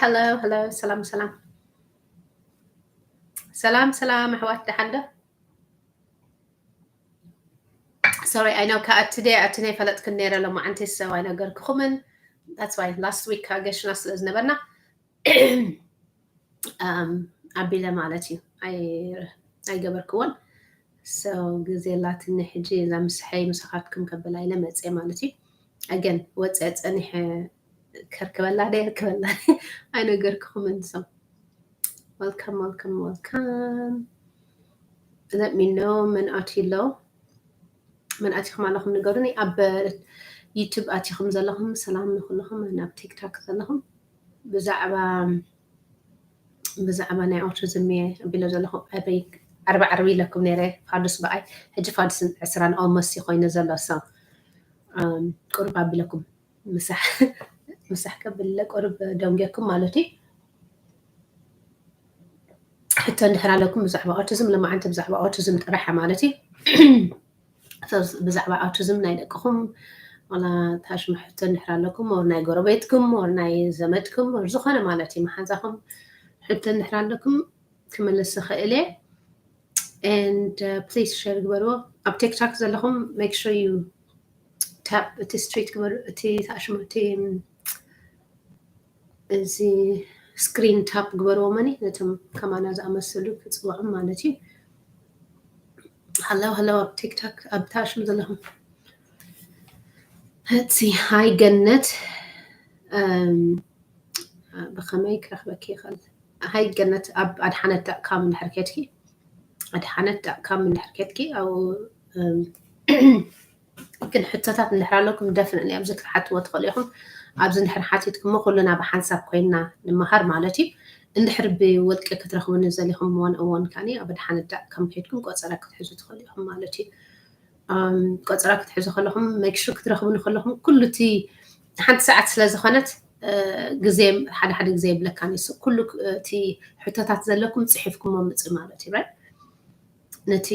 Hello, hello. ሰላም ሰላም ሰላም ሰላም ኣሕዋት፣ ደሓን ዶ? Sorry, I know ከኣ today ኣቲ ናይ ፈለጥክን ነይረ፣ ሎማዓንቲ ሰው ኣይነገርክኹምን። That's why last week ከኣ ገሽና ስለ ዝነበርና ኣቢለ ማለት እዩ፣ ኣይገበርክዎን። So ግዜ ላትኒ ሕጂ እዛ ምሳሐይ ምሳኻትኩም ከበላ ኢለ መፅየ ማለት እዩ። Again ወፅአ ፀኒሐ ከርክበላ ደ የርክበላ ኣይነገርክኹምን። So welcome, welcome, welcome. Let me know መን ኣትዩ ኣሎ፣ መን ኣቲኹም ኣለኹም ንገሩኒ። ኣብ YouTube ኣቲኹም ዘለኹም ሰላም ንኹልኹም፣ ናብ TikTok ዘለኹም ብዛዕባ ብዛዕባ ናይ autism እየ ኣቢለ ዘለኹ። ኣበይ ዓርቢ ዓርቢ ኢለኩም ነይረ፣ ፋዱስ በኣይ፣ ሕጂ ፋዱስ ዕስራን almost ኮይኑ ዘሎ። So ቁሩብ ኣቢለኩም ምሳሕ ምሳሕ ከብለ ቁሩብ ደንጌኩም ማለት እዩ። ሕቶ እንድሕር ኣለኩም ብዛዕባ autism፣ ለማዓንቲ ብዛዕባ autism ጥራሕ ማለት እዩ። ብዛዕባ autism ናይ ደቅኹም ዋላ ታሽሙ ሕቶ እንድሕር ኣለኩም፣ or ናይ ጎረቤትኩም፣ or ናይ ዘመድኩም፣ or ዝኾነ ማለት እዩ፣ መሓዛኹም ሕቶ እንድሕር ኣለኩም ክመልስ ይኽእል እየ። And please share ግበርዎ። ኣብ TikTok ዘለኹም make sure you tap እቲ street ግበሩ፣ እቲ ታሽሙ እቲ እዚ screen tap ግበርዎ፣ መኒ ነቶም ከማና ዝኣመሰሉ ክፅውዖም ማለት እዩ። Hello hello ኣብ TikTok ኣብ ታሽሙ ዘለኹም እቲ ሃይ ገነት ብኸመይ ክረኽበኪ ይኽእል? ሃይ ገነት ኣብ ኣድሓነት ዳት ካም እንድሕር ኬድኪ፣ ኣድሓነት ዳት ካም እንድሕር ኬድኪ ኣብኡ ግን ሕቶታት እንድሕር ኣለኩም definitely ኣብዚ ክትሓትዎ ትኽእሉ ኢኹም። ኣብዚ እንድሕር ሓቲትኩሞ ኩልና ብሓንሳብ ኮይንና ንምሃር ማለት እዩ። እንድሕር ብውልቂ ክትረኽቡኒ ዘሊኹም one on one ካኒ ኣብ ኣድሓነት ዳት ካም ከይድኩም ቆፀራ ክትሕዙ ትኽእሉ ኢኹም ማለት እዩ። ቆፀራ ክትሕዙ ከለኹም make sure ክትረኽቡኒ ከለኹም ኩሉ እቲ ሓንቲ ሰዓት ስለ ዝኾነት ግዜ ሓደ ሓደ ግዜ የብለካን እዩ። ኩሉ እቲ ሕቶታት ዘለኩም ፅሒፍኩሞ ምፅ ማለት እዩ። ነቲ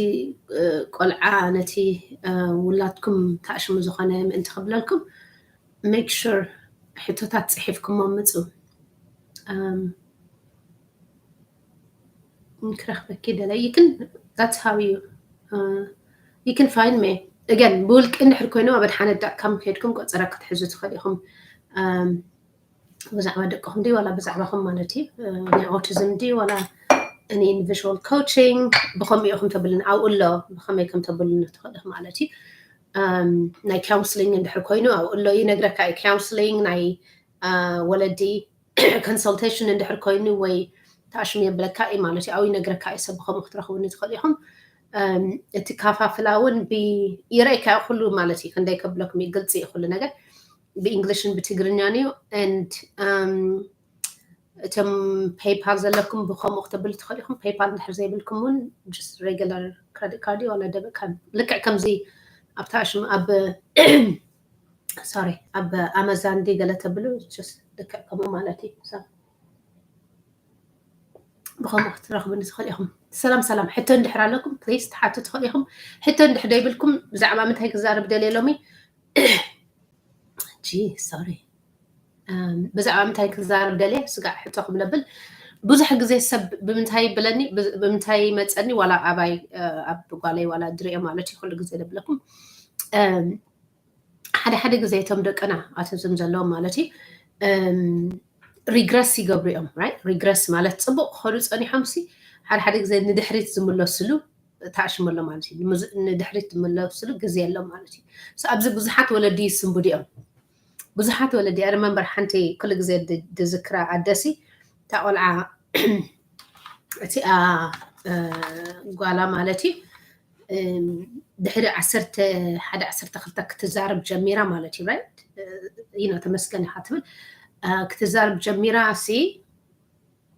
ቆልዓ ነቲ ውላድኩም ታሽሙ ዝኾነ ምእንቲ ክብለልኩም make sure ሕቶታት ፅሒፍኩሞ ምፁ። ክረኽበኪ ደለ you can that's how you you can find me again። ብውልቂ እንድሕር ኮይኑ ኣብ ኣድሓነት ዳት ካም ከይድኩም ቆፀራ ክትሕዙ ትኽእል ኢኹም። ብዛዕባ ደቅኹም ድዩ ዋላ ብዛዕባኹም ማለት እዩ። ናይ autism ድዩ ዋላ any individual coaching ብኸምኡ ኢኹም ተብልን ኣብኡ ኣሎ፣ ብኸመይ ከም ተብልን ትኽእል ማለት እዩ። ናይ counselling እንድሕር ኮይኑ ኣብኡ ኣሎ ይነግረካ እዩ። Counselling ናይ ወለዲ consultation እንድሕር ኮይኑ ወይ ታሽሙ የብለካ እዩ ማለት እዩ። ኣብኡ ይነግረካ እዩ ሰብ ብኸምኡ ክትረኽቡኒ ትኽእል ኢኹም። እቲ ካፋፍላ እውን ይረእካ ኩሉ ማለት እዩ። ክንደይ ከብለኩም እዩ፣ ግልፂ እዩ ኩሉ ነገር ብእንግሊሽን ብትግርኛን እዩ። And እቶም PayPal ዘለኩም ብከምኡ ክተብሉ ትኽእሉ ኢኹም። PayPal እንድሕር ዘይብልኩም እውን just regular credit card እዩ ዋላ debit card ልክዕ ከምዚ ኣብታ ሽም ኣብ sorry ኣብ ኣማዛን ዲ ገለ ተብሉ just ልክዕ ከምኡ ማለት እዩ። ብኸምኡ ክትረኽቡኒ ትኽእሉ ኢኹም። ሰላም ሰላም፣ ሕቶ እንድሕር ኣለኩም please ትሓቱ ትኽእሉ ኢኹም። ሕቶ እንድሕር ደይብልኩም ብዛዕባ ምንታይ ክዛረብ ደልየ ሎሚ ጂ sorry ብዛዕባ ምንታይ ክዛረብ ደልየ ስጋዕ ሕቶ ክብለብል ብዙሕ ግዜ ሰብ ብምንታይ ይብለኒ ብምንታይ ይመፀኒ ዋላ ኣባይ ኣብ ጓለይ ዋላ ድሪኦ ማለት እዩ። ኩሉ ግዜ ደብለኩም ሓደ ሓደ ግዜ እቶም ደቅና autism ዘለዎም ማለት እዩ regress ይገብሩ እዮም። Regress ማለት ፅቡቅ ክኸዱ ፀኒሖም ሲ ሓደ ሓደ ግዜ ንድሕሪት ዝምለስሉ ታሽሙ ኣሎ ማለት እዩ። ንድሕሪት ዝምለስሉ ግዜ ኣሎ ማለት እዩ። ኣብዚ ብዙሓት ወለዲ ይስንብዱ እዮም። ብዙሓት ወለዲ I remember ሓንቲ ኩሉ ግዜ ድዝክራ ኣደሲ እታ ቆልዓ እቲኣ ጓላ ማለት እዩ ድሕሪ ዓሰርተ ሓደ ዓሰርተ ክልተ ክትዛረብ ጀሚራ ማለት እዩ። Right you know ተመስገን ኢኻ ትብል ክትዛረብ ጀሚራ ሲ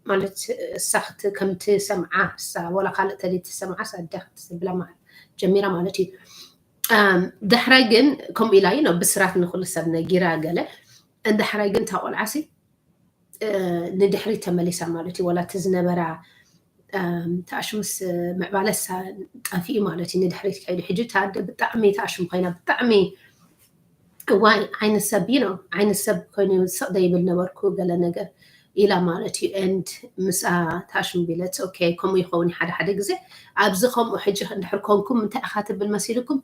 ማለት እሳ ከምቲ ሰምዓ እሳ ወላ ካልእ ተዲ ትሰምዓ ሳደ ክትብላ ጀሚራ ማለት እዩ። ዳሕራይ ግን ከምኡ ኢላ እዩ ብስራት ንኩሉ ሰብ ነጊራ ገለ እንዳሕራይ ግን ታቆልዓሲ ንድሕሪ ተመሊሳ ማለት እዩ። ወላ እቲ ዝነበራ ተኣሽምስ ምዕባለሳ ጠፊኡ ማለት እዩ። ንድሕሪት ከይዱ ሕጂ ታደ ብጣዕሚ ተኣሽም ኮይና ብጣዕሚ እዋይ ዓይነት ሰብ እዩ ነው ዓይነት ሰብ ኮይኑ ስቕ ደይብል ነበርኩ ገለ ነገር ኢላ ማለት እዩ። And ምስኣ ታሽም ቢለት okay ከምኡ ይኸውን ሓደ ሓደ ግዜ ኣብዚ ከምኡ ሕጂ እንድሕር ኮንኩም እንታይ ኢኻ ትብል መሲልኩም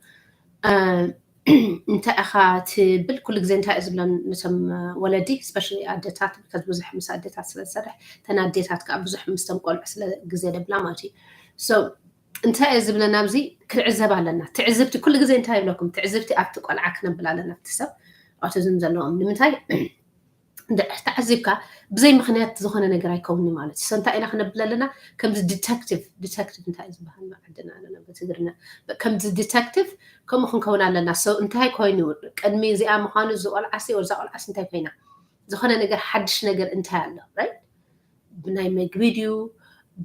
እንታይ ኢኻ ትብል ኩሉ ግዜ እንታይ ዝብለን ነቶም ወለዲ especially ኣደታት because ብዙሕ ምስ ኣደታት ስለ ዝሰርሕ ተን ኣዴታት ከዓ ብዙሕ ምስቶም ቆልዑ ስለ ግዜ ደብላ ማለት እዩ። So እንታይ እየ ዝብለን ኣብዚ ክንዕዘብ ኣለና። ትዕዝብቲ ኩሉ ግዜ እንታይ ይብለኩም ትዕዝብቲ ኣብቲ ቆልዓ ክነብል ኣለና ኣብቲ ሰብ ኣውቲዝም ዘለዎም ንምንታይ ተዓዚብካ ብዘይ ምክንያት ዝኾነ ነገር ኣይከውንን ማለት እዩ። So እንታይ ኢና ክነብል ኣለና ከምዚ detective detective እንታይ እዩ ዝበሃል ዓድና ኣለና በትግርኛ ከምዚ detective ከምኡ ክንከውን ኣለና። So እንታይ ኮይኑ ቅድሚ እዚኣ ምዃኑ እዚ ቆልዓሲ ወዛ ቆልዓሲ እንታይ ኮይና ዝኾነ ነገር ሓድሽ ነገር እንታይ ኣሎ right ብናይ መግቢ ድዩ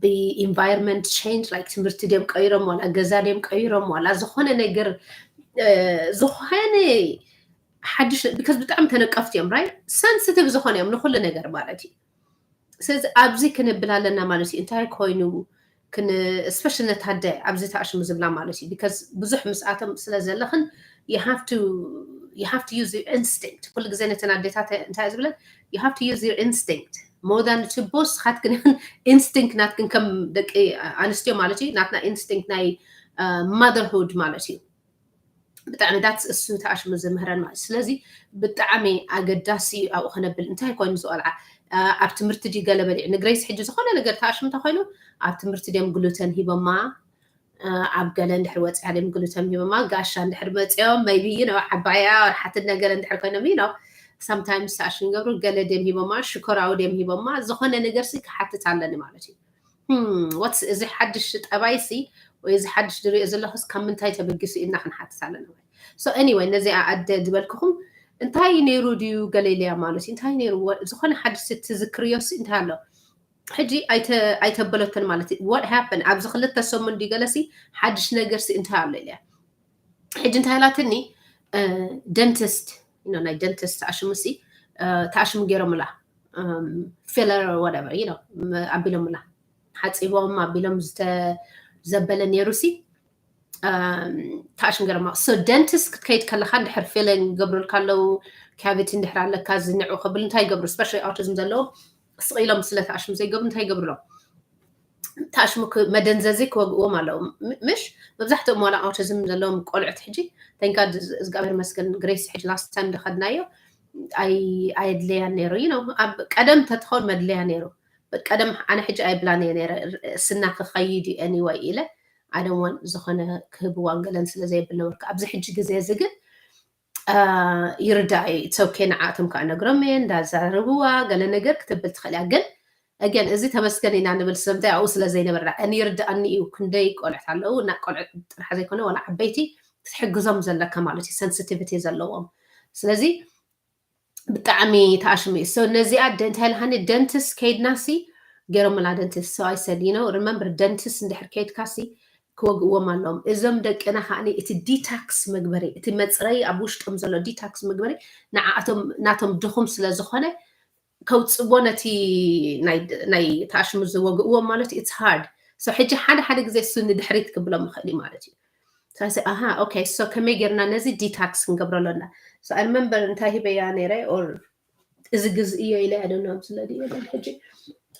ብ environment change like ትምህርቲ ድዮም ቀይሮም ዋላ ገዛ ድዮም ቀይሮም ዋላ ዝኾነ ነገር ዝኾነ ሓድሽ because ብጣዕሚ ተነቀፍቲ እዮም right sensitive ዝኾነ እዮም ንኩሉ ነገር ማለት እዩ። ስለዚ ኣብዚ ክንብል ኣለና ማለት እዩ እንታይ ኮይኑ especially ነታደ ኣብዚ ተኣሽሙ ዝብላ ማለት እዩ because ብዙሕ ምስኣቶም ስለ ዘለኽን you have to you have to use your instinct ኩሉ ግዜ ነተን ኣዴታት እንታይ ዝብለን you have to use your instinct more than to boast ካትክን instinct ናትክን ከም ደቂ ኣንስትዮ ማለት እዩ ናትና instinct ናይ motherhood ማለት እዩ። ብጣዕሚ that's እሱ ተኣሽሙ ዝምህረን ማለት ስለዚ ብጣዕሚ ኣገዳሲ ኣብኡ ክነብል እንታይ ኮይኑ ዝቆልዓ ኣብ ትምህርቲ ድዩ ገለ በሊዑ ንግረይስ ሕጂ ዝኾነ ነገር ተኣሽሙ እንተኮይኑ ኣብ ትምህርቲ ድዮም ግሉተን ሂቦማ ኣብ ገለ እንድሕር ወፂኣ ድዮም ግሉተን ሂቦማ ጋሻ እንድሕር መፅኦም maybe you know ዓባያ ወርሓትን ነገር እንድሕር ኮይኖም you know sometimes ተኣሽሙ ገብሩ ገለ ድዮም ሂቦማ ሽኮራዊ ድዮም ሂቦማ ዝኾነ ነገር ሲ ክሓትት ኣለኒ ማለት እዩ። ወትስ እዚ ሓድሽ ጠባይ ሲ ወይ እዚ ሓድሽ ዝሪኦ ዘለኹስ ካብ ምንታይ ተበጊሱ ኢልና ክንሓትት ኣለና። So anyway ነዚኣ ኣደ ዝበልክኹም እንታይ ነይሩ ድዩ ገለ ኢለያ ማለት እዩ እንታይ ነይሩ ዝኾነ ሓድሽ ትዝክርዮ ሲ እንታይ ኣሎ ሕጂ ኣይተበለቶን ማለት እዩ። What happened ኣብዚ ክልተ ሰሙን ድዩ ገለሲ ሓድሽ ነገር ሲ እንታይ ኣሎ ኢለያ ሕጂ እንታይ ኢላትኒ dentist you know ናይ dentist ተኣሽሙ ሲ ተኣሽሙ ገይሮምላ filler whatever you know ኣቢሎምላ ሓፂቦም ኣቢሎም ዝተዘበለ ነይሩ ሲ ተኣሽም ገረማ so dentist ክትከይድ ከለካ እንድሕር filling ይገብሩልካ ኣለዉ cavity እንድሕር ኣለካ ዝንዑ ከብል እንታይ ይገብሩ especially autism ዘለዎም ስቕ ኢሎም ስለ ተኣሽሙ ዘይገብሩ እንታይ ይገብሩሎም ተኣሽሙ መደንዘዚ ክወግእዎም ኣለዉ ምሽ መብዛሕትኦም ዋላ autism ዘለዎም ቆልዑት ሕጂ thank God እግዚኣብሔር መስገን grace ሕጂ last time ዝኸድናዮ ኣየድለያን ነይሩ you know ኣብ ቀደም ተትኸውን መድለያ ነይሩ ቀደም ኣነ ሕጂ ኣይብላን እየ ነይረ ስና ክኸይድ እዩ anyway ኢለ ኣደንዋን ዝኾነ ክህብዋን ገለን ስለ ዘይብል ነበርኩ ኣብዚ ሕጂ ግዜ እዚ ግን ይርዳእ እዩ it's okay ንዓቶም ከዓ ነግሮም እየ እንዳዛረብዋ ገለ ነገር ክትብል ትኽእል እያ ግን again እዚ ተመስገን ኢና ንብል ስለምንታይ ኣብኡ ስለ ዘይነበርና and ይርዳእኒ እዩ ክንደይ ቆልዑት ኣለዉ እና ቆልዑት ጥራሕ ዘይኮነ ዋላ ዓበይቲ ክትሕግዞም ዘለካ ማለት እዩ sensitivity ዘለዎም ስለዚ ብጣዕሚ ተኣሽሙ እዩ so ነዚኣ እንታይ ኢልሃኒ dentist ከይድና ሲ ገይሮምላ dentist so I said you know remember dentist እንድሕር ከይድካ ሲ ክወግእዎም ኣለዎም እዞም ደቅና ከዓ እቲ detox መግበሪ እቲ መፅረይ ኣብ ውሽጦም ዘሎ detox መግበሪ ንዓኣቶም ናቶም ድኹም ስለ ዝኾነ ከውፅዎ ነቲ ናይ ተኣሽሙ ዝወግእዎም ማለት it's hard so ሕጂ ሓደ ሓደ ግዜ እሱ ንድሕሪት ክብሎም ይኽእል እዩ ማለት እዩ ኣሃ okay so ከመይ ጌርና ነዚ detox ክንገብሮ ኣለና so I remember እንታይ ሂበያ ነይረ or እዚ ግዝ እዮ ኢለ ኣደና ስለዚ ሕጂ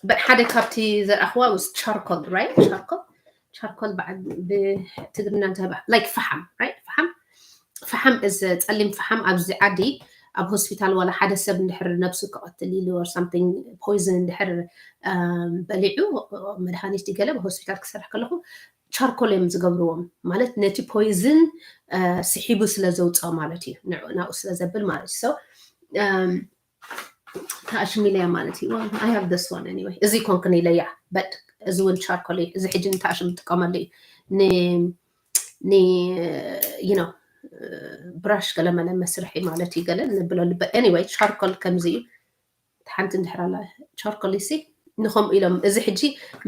but ሓደ ካብቲ ዘርኣኽዋ was charcoal right charcoal charcoal ብትግርኛ እንታይ like ፈሓም right ፈሓም ፈሓም እዚ ጸሊም ፈሓም ኣብዚ ዓዲ ኣብ ሆስፒታል ዋላ ሓደ ሰብ እንድሕር ነብሱ ክቐትል ኢሉ or something poison እንድሕር በሊዑ መድሃኒት ድገለ ብሆስፒታል ክሰርሕ ከለኹ ቻርኮል እዮም ዝገብርዎም ማለት ነቲ poison ስሒቡ ስለ ዘውፅኦ ማለት እዩ ንኡ ናብኡ ስለ ዘብል ማለት እዩ so ተኣሽም ኢለያ ማለት እዩ I have this one anyway እዚ ኮንክን ኢለያ but እዚ እውን ቻርኮል እዩ እዚ ሕጂ ንተኣሽም ዝጥቀመሉ እዩ ን you know ብራሽ ገለመለ መስርሒ ማለት እዩ ገለ ንብለሉ but anyway ቻርኮል ከምዚ እዩ ሓንቲ እንድሕር ኣላ ቻርኮል ሲ ንኸምኡ ኢሎም እዚ ሕጂ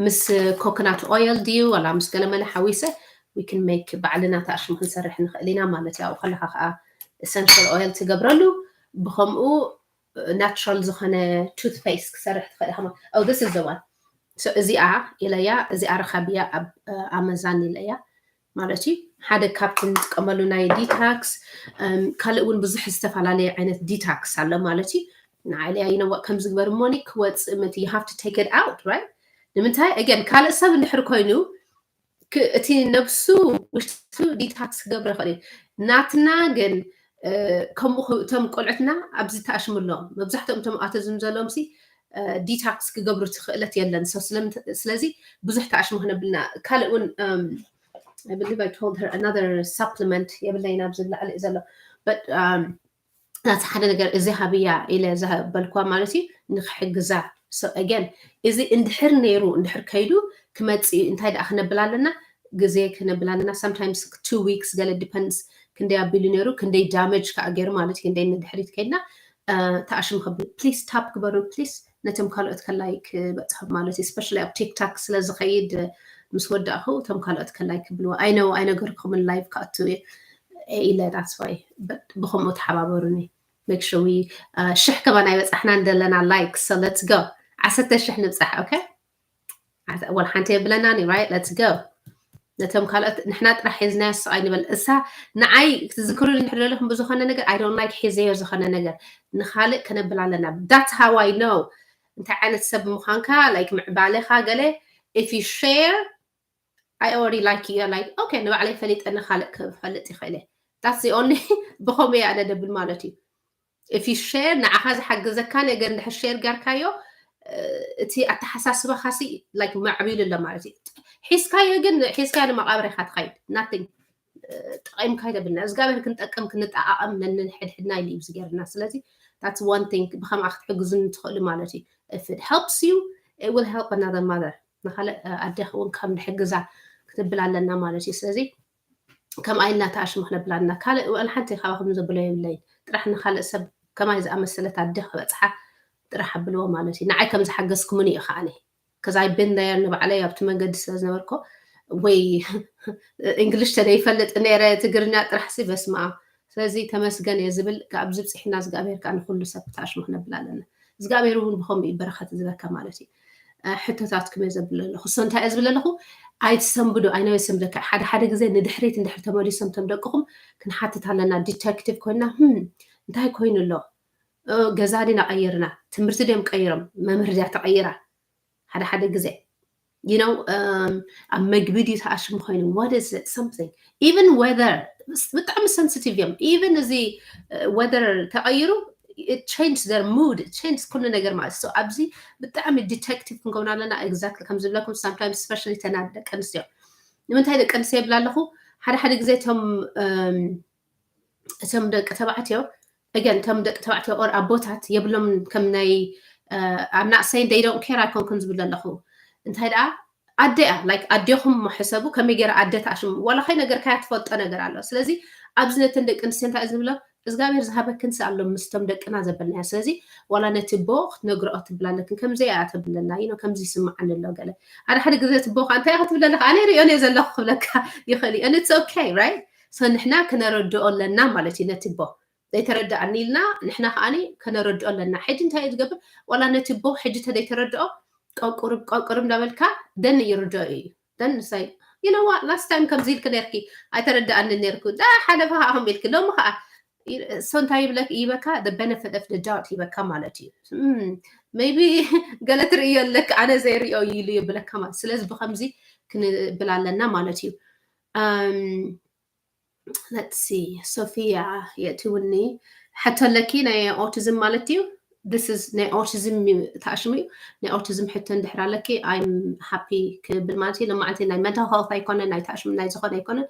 ምስ coconut oil ድዩ ዋላ ምስ ገለመለ ሓዊሰ we can make ባዕልና ተኣሽም ክንሰርሕ ንኽእል ኢና ማለት እዩ ኣብኡ ከለካ ከዓ essential oil ትገብረሉ ብኸምኡ natural ዝኾነ toothpaste ክሰርሕ ትኽእል ኢኻ oh this is the one እዚኣ ኢለያ እዚኣ ረኻብያ ኣብ ኣመዛን ኢለያ ማለት እዩ ሓደ ካብቲ ንጥቀመሉ ናይ detox ካልእ እውን ብዙሕ ዝተፈላለየ ዓይነት detox ኣሎ ማለት እዩ ንዓይለያ ይነወቅ ከምዚ ግበር እሞኒ ክወፅእ ምእንቲ you have to take it out, right? ንምንታይ? Again ካልእ ሰብ እንድሕር ኮይኑ እቲ ነብሱ ውሽጡ detox ክገብር ይኽእል እዩ። ናትና ግን ከምኡ እቶም ቆልዑትና ኣብዚ ተኣሽሙ ኣለዎም። መብዛሕትኦም እቶም autism ዘለዎም ሲ detox ክገብሩ ትኽእለት የለን። ስለዚ ብዙሕ ተኣሽሙ ክነብልና ካልእ እውን I believe I told her another supplement የብለይና ኣብዚ ላዕሊ እዩ ዘሎ። But that's ሓደ ነገር እዚ ሃብያ ኢለ ዘበልኳ ማለት እዩ ንክሕግዛ። So again እዚ እንድሕር ነይሩ እንድሕር ከይዱ ክመፅእ እዩ። እንታይ ደኣ ክነብል ኣለና? ግዜ ክነብል ኣለና። Sometimes two weeks ገለ depends ክንደይ ኣቢሉ ነይሩ ክንደይ damage ከዓ ገይሩ ማለት እዩ። ክንደይ ንድሕሪት ከይድና ተኣሽሙ ከብል please stop ግበሩ please። ነቶም ካልኦት ከላይ ክበፅሖም ማለት እዩ። Especially ኣብ TikTok ስለ ዝኸይድ ምስ ወዳእኹ እቶም ካልኦት ከላይ ክብልዎ ኣይነው ኣይነገርኩምን live ክኣቱ ኢለ that's why ብከምኡ ተሓባበሩኒ። Make sure we ሽሕ ከማን ኣይበፃሕናን ዘለና like so let's go ዓሰርተ ሽሕ ንብፃሕ okay። ወላ ሓንቲ የብለናን right let's go። ነቶም ካልኦት ንሕና ጥራሕ ሒዝናዮ ስቕ ኣይንበል። እሳ ንዓይ ክትዝክሩኒ እንድሕር ዘለኹም ብዝኾነ ነገር I don't like ሒዘዮ ዝኾነ ነገር ንኻልእ ከነብል ኣለና። That's how I know እንታይ ዓይነት ሰብ ምዃንካ like ምዕባለኻ ገለ if you share I already like you like okay ንባዕለይ ፈሊጠ ንኻልእ ክፈልጥ ይኽእል እየ። That's the only ብኸምኡ እየ ኣነ ደብል ማለት እዩ። If you share ንዓኻ ዝሓገዘካ ነገር እንድሕር share ጌርካዮ እቲ ኣተሓሳስባኻሲ like ማዕቢሉ ኣሎ ማለት እዩ። ሒዝካዮ ግን ሒዝካዮ ንመቓብር ኢኻ ትኸይድ nothing ጠቒምካ ይደብልና እግዚኣብሔር ክንጠቅም ክንጠቃቀም ነንሕድሕድና ኢሉ እዩ ዝገርና። ስለዚ that's one thing ብከምኣ ክትሕግዙ ትኽእሉ ማለት እዩ። If it helps you it will help another mother። ንካልእ ኣዴኽ እውን ከም ንሕግዛ ክትብል ኣለና ማለት እዩ። ስለዚ ከምኣ ኢልና ተኣሽሙ ክነብላ ኣለና። ካልእ ዋላ ሓንቲ ካባኹም ዘብሎ የብለይን። ጥራሕ ንካልእ ሰብ ከማይ ዝኣመሰለት ኣደ ክበፅሓ ጥራሕ ኣብልዎ ማለት እዩ። ንዓይ ከም ዝሓገዝኩምኒ እዩ ከዓኒ። ከዛ ይብን ር ንባዕለይ ኣብቲ መንገዲ ስለ ዝነበርኮ ወይ እንግሊሽ ተደይፈልጥ ነረ ትግርኛ ጥራሕ ሲ በስማ። ስለዚ ተመስገን እየ ዝብል። ኣብዚ ብፅሒና እግዚኣብሔር ከዓ ንኩሉ ሰብ ተኣሽሙ ክነብል ኣለና። እግዚኣብሔር እውን ብከምኡ እዩ በረኸት ዝበካ ማለት እዩ። ሕቶታትኩም እየ ዘብል ኣለኹ። So እንታይ እየ ዝብል ኣለኹ? ኣይትሰንብዱ፣ ኣይነበይ ሰንብደካ። ሓደ ሓደ ግዜ ንድሕሪት እንድሕር ተመሊሶም ቶም ደቅኹም ክንሓትት ኣለና። ዲቴክቲቭ ኮይና፣ "ህም፣ እንታይ ኮይኑ ኣሎ? እ፣ ገዛ ዲና ቀይርና? ትምህርቲ ድዮም ቀይሮም? መምህር ድያ ተቐይራ?" ሓደ ሓደ ግዜ፣ you know፣ እም፣ ኣብ መግቢ ድዩ ተኣሽሙ ኮይኑ? What is it? Something. Even weather፣ ብጣዕሚ ሰንሲቲቭ እዮም። Even እዚ፣ እ፣ weather ተቐይሩ፣ it change their mood, it change ኩሉ ነገር ማለት። So ኣብዚ ብጣዕሚ ዲቴክቲቭ ክንከውን ኣለና። Exactly ከም ዝብለኩም sometimes especially ተና ደቂ ኣንስትዮ። ንምንታይ ደቂ ኣንስትዮ ይብል ኣለኹ? ሓደ ሓደ ግዜ እቶም፣ እም፣ እቶም ደቂ ተባዕትዮ፣ again፣ እቶም ደቂ ተባዕትዮ or ኣቦታት የብሎም ከም ናይ፣ እ፣ I'm not saying they don't care ኣይኮንኩን ዝብል ኣለኹ። እንታይ ደኣ ኣደ እያ፣ like ኣዴኹም እሞ ሕሰቡ፣ ከመይ ገይራ ኣደ ተኣሽሙ? ዋላ ከይነገርካያ ትፈልጦ ነገር ኣሎ። ስለዚ ኣብዚ ነተን ደቂ ኣንስትዮ እንታይ እዩ ዝብሎ? እግዚኣብሔር ዝሃበክን ሲ ኣሎ ምስቶም ደቅና ዘበልናዮ። ስለዚ ዋላ ነቲ ኣቦ ክትነግርኦ ትብል ኣለክን፣ ከምዚ እያ ተብለና፣ you know፣ ከምዚ ይስምዓኒ ኣሎ ገለ። ሓደ ሓደ ግዜ እቲ ኣቦ ከዓ እንታይ ኢኻ ትብል ኣለኻ? ኣነ ርእዮን እየ ዘለኹ ክብለካ ይኽእል እዩ። And it's okay, right? So ንሕና ክነረድኦ ኣለና ማለት እዩ ነቲ ኣቦ። ዘይተረዳእኒ ኢልና ንሕና ከዓኒ ከነረድኦ ኣለና። ሕጂ እንታይ እዩ ዝገብር? ዋላ ነቲ ኣቦ ሕጂ ተደይተረድኦ ቀቁርብ ቀቁርብ እንዳበልካ ደን ይርድኦ እዩ። ደን ንሳይ you know what last time ከምዚ ኢልክ ነርኪ ኣይተረዳእኒ ነርኩ ዳ ሓደ ብሃ ኣኹም ኢልክ ሎሚ ከዓ so እንታይ ይብለክ ይበካ the benefit of the doubt ይበካ ማለት እዩ። ም፣ maybe ገለ ትርእዮ ኣለክ ኣነ ዘይርእዮ ኢሉ ይብለካ ማለት። ስለዚ ብከምዚ ክንብል ኣለና ማለት እዩ። እም፣ let's see ሶፊያ የእትውኒ ሕቶ ኣለኪ ናይ ኦቲዝም ማለት እዩ። This is ናይ ኦቲዝም ተኣሽሙ እዩ። ናይ ኦቲዝም ሕቶ እንድሕር ኣለኪ I'm happy ክብል ማለት እዩ። ሎማዓንቲ ናይ mental health ኣይኮነ ናይ ተኣሽሙ ናይ ዝኾነ ኣይኮነ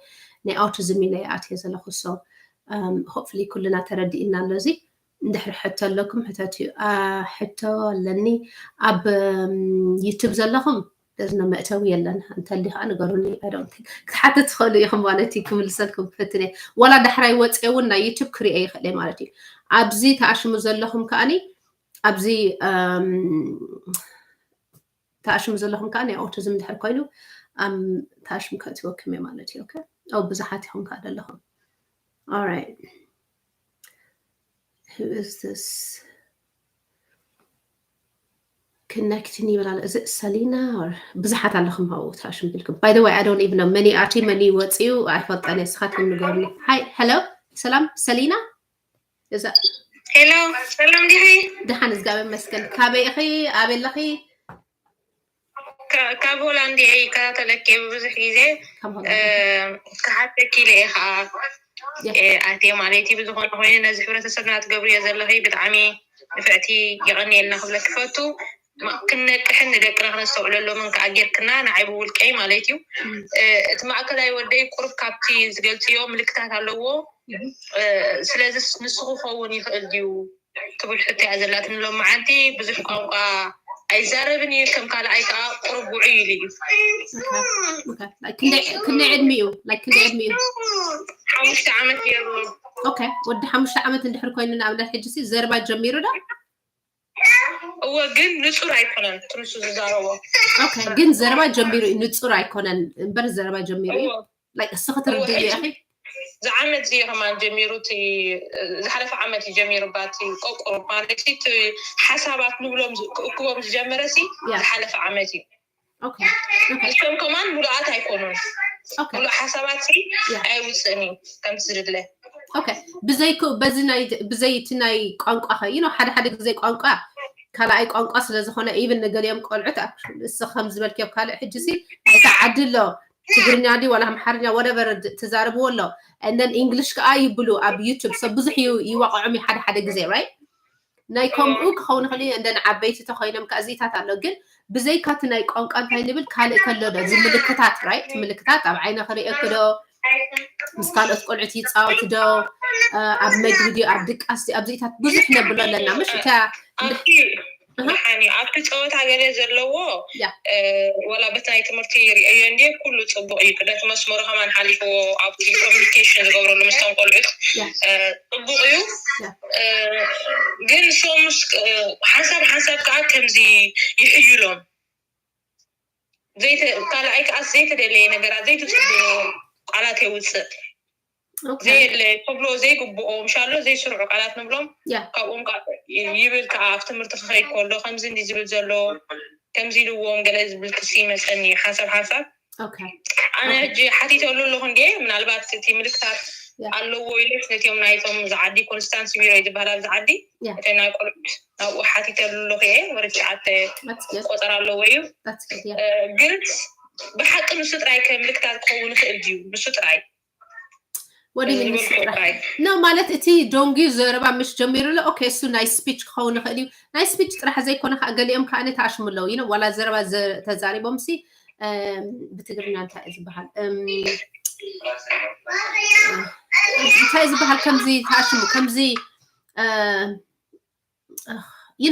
ናይ ኦቲዝም ኢለ ኣትየ ዘለኹ። So hopefully ኩልና ተረዲእና ኣሎ። እዚ እንድሕር ሕቶ ኣለኩም ሕተት እዩ። ሕቶ ኣለኒ ኣብ YouTube ዘለኹም ደዝኖ መእተዊ የለን። እንተሊ ከዓ ንገሩኒ። I don't think ክትሓትት ትኽእሉ ኢኹም ማለት እዩ። ክምልሰልኩም ክፍትን እየ። ዋላ ዳሕራይ ወፅየ እውን ናይ YouTube ክሪኦ ይኽእል እየ ማለት እዩ። ኣብዚ ተኣሽሙ ዘለኹም ከዓኒ ኣብዚ እም፣ ተኣሽሙ ዘለኹም ከዓ ናይ ኦቲዝም እንድሕር ኮይኑ ኣም፣ ተኣሽሙ ከእትወኩም እየ ማለት እዩ። Okay? ኦ ብዙሓት ኢኹም ከዓ ዘለኹም። Alright. Who is this? Connecting ይብል ኣሎ። እዚ ሰሊና or ብዙሓት ኣለኹም ኣብኡ ተኣሽሙ ኢልኩም። By the way, I don't even know መን ኣትዩ መን ወፅዩ ኣይፈልጠን እየ። ንስኻትኩም ንገሩኒ። Hi, hello፣ ሰላም ሰሊና። እዛ ሄሎ፣ ሰላም ዲኺ? ደሓን፣ እግዚኣብሔር ይመስገን። ካበይ ኢኺ? ኣበይ ኣለኺ? ካብ ሆላንድ እየ ይከታተለኪ ብዙሕ ግዜ። ክሓተኪ ኢለ እየ ከዓ ኣትየ ማለት እዩ። ብዝኾነ ኮይኑ ነዚ ሕብረተሰብና ትገብርዮ ዘለኺ ብጣዕሚ ንፍዕቲ፣ የቐንየልና ክብለኪ ፈቱ። ክንነቅሕን ንደቅና ክነስተውዕለሎምን ከዓ ጌርክና ንዓይ ብውልቀይ ማለት እዩ። እቲ ማእከላይ ወደይ ቁሩብ ካብቲ ዝገልፅዮ ምልክታት ኣለዎ። ስለዚ ንሱ ክኸውን ይኽእል ድዩ ትብል ሕቶ እያ ዘላትኒ። ሎም መዓልቲ ብዙሕ ቋንቋ ኣይዛረብን እዩ፣ ከም ካልኣይ ከዓ ቁሩብ ውዑይ ኢሉ እዩ። ክንደይ ዕድሚኡ? ክንደይ ዕድሚኡ? ሓሙሽተ ዓመት ገይሩ። ወዲ ሓሙሽተ ዓመት እንድሕር ኮይኑ ንኣብነት ሕጂ ሲ ዘረባ ጀሚሩ ዶ? እወ፣ ግን ንጹር ኣይኮነን ትንሱ ዝዛረቦ። ግን ዘረባ ጀሚሩ እዩ፣ ንጹር ኣይኮነን እምበር ዘረባ ጀሚሩ እዩ። እስኺ ትርድእዮ ኢኺ? ዝዓመት እዚ ከማን ጀሚሩ፣ ዝሓለፈ ዓመት እዩ ጀሚሩ። ባቲ ቆቁሩ ማለት እቲ ሓሳባት ንብሎም ክእክቦም ዝጀመረ ሲ ዝሓለፈ ዓመት እዩ። ንሶም ከማን ሙሉኣት ኣይኮኑን። ሙሉእ ሓሳባት ሲ ኣይውፅእን እዩ ከምቲ ዝድለ። ብዘይኩ በዚ ናይ ብዘይ እቲ ናይ ቋንቋ ኸ you know ሓደ ሓደ ግዜ ቋንቋ ካልኣይ ቋንቋ ስለ ዝኾነ even ንገሊኦም ቆልዑት እስ ከም ዝበልክዮ ካልእ ሕጂ ሲ ኣይታ ዓዲ ኣሎ ትግርኛ ዲ ዋላ ኣምሓርኛ whatever ትዛረብዎ ኣሎ and then English ከዓ ይብሉ ኣብ YouTube ሰብ ብዙሕ ይዋቕዖም ሓደ ሓደ ግዜ right ናይ ከምኡ ክኸውን ይኽእል እዩ። እንደን ዓበይቲ ተኮይኖም ከዚታት ኣሎ ግን ብዘይካ እቲ ናይ ቋንቋ እንታይ ንብል ካልእ ከሎ ዶ ዝምልክታት right ምልክታት ኣብ ዓይነ ክርእየክ ዶ ምስ ካልኦት ቆልዑት ይፃወት ዶ ኣብ መግቢ ድዩ ኣብ ድቃስ ኣብዚታት ብዙሕ ነብሎ ኣለና ምሽ እታ ሓኒ ኣብቲ ፀወታ ገለ ዘለዎ ወላ በቲ ናይ ትምህርቲ ርእዮ እንዲ ኩሉ ፅቡቅ እዩ። ቅደት መስመሩ ከማን ሓሊፍዎ ኣብቲ communication ዝገብረሉ ምስቶም ቆልዑት ፅቡቅ እዩ። ግን ሶምስ ሓንሳብ ሓንሳብ ከዓ ከምዚ ይሕይሎም ካልኣይ ከዓ ዘይተደለየ ነገራት ዘይትፅብዮ ቃላት የውፅእ ዘየለ ከብሎ ዘይግብኦ ምሻሎ ዘይስርዑ ቃላት ንብሎም ካብኦም ይብል ከዓ ኣብ ትምህርቲ ክኸይድ ከሎ ከምዚ እንዲ ዝብል ዘሎ ከምዚ ኢልዎም ገለ ዝብል ክሲ ይመፀኒ ሓንሳብ ሓንሳብ ኣነ ሕጂ ሓቲተሉ ኣለኹ እንዲ ምናልባት እቲ ምልክታት ኣለዎ ኢለስ ነቲኦም ናይቶም ዝዓዲ ኮንስታንስ ቢሮ ዝበሃል ኣብ ዝዓዲ እተ ናይ ቆልዑት ናብኡ ሓቲተሉ ኣለኹ እየ ወደ ትሽዓተ ቆፀር ኣለዎ እዩ ግን ብሓቂ ንሱ ጥራይ ከምልክታት ክኸውን ይኽእል ድዩ ንሱ ጥራይ ወደ ሚኒስትር ጥራይ ነው ማለት እቲ ዶንጊ ዘረባ ምሽ ጀሚሩ ኣሎ okay እሱ ናይ ስፒች ክኸውን ይኽእል እዩ ናይ ስፒች ጥራሕ ዘይኮነ ከዓ ገሊኦም ከዓ ተኣሽሙ ኣለዉ ይነ ዋላ ዘረባ ተዛሪቦም ሲ ብትግርኛ እንታይ እዩ ዝበሃል እንታይ ዝበሃል ከምዚ ተኣሽሙ ከምዚ you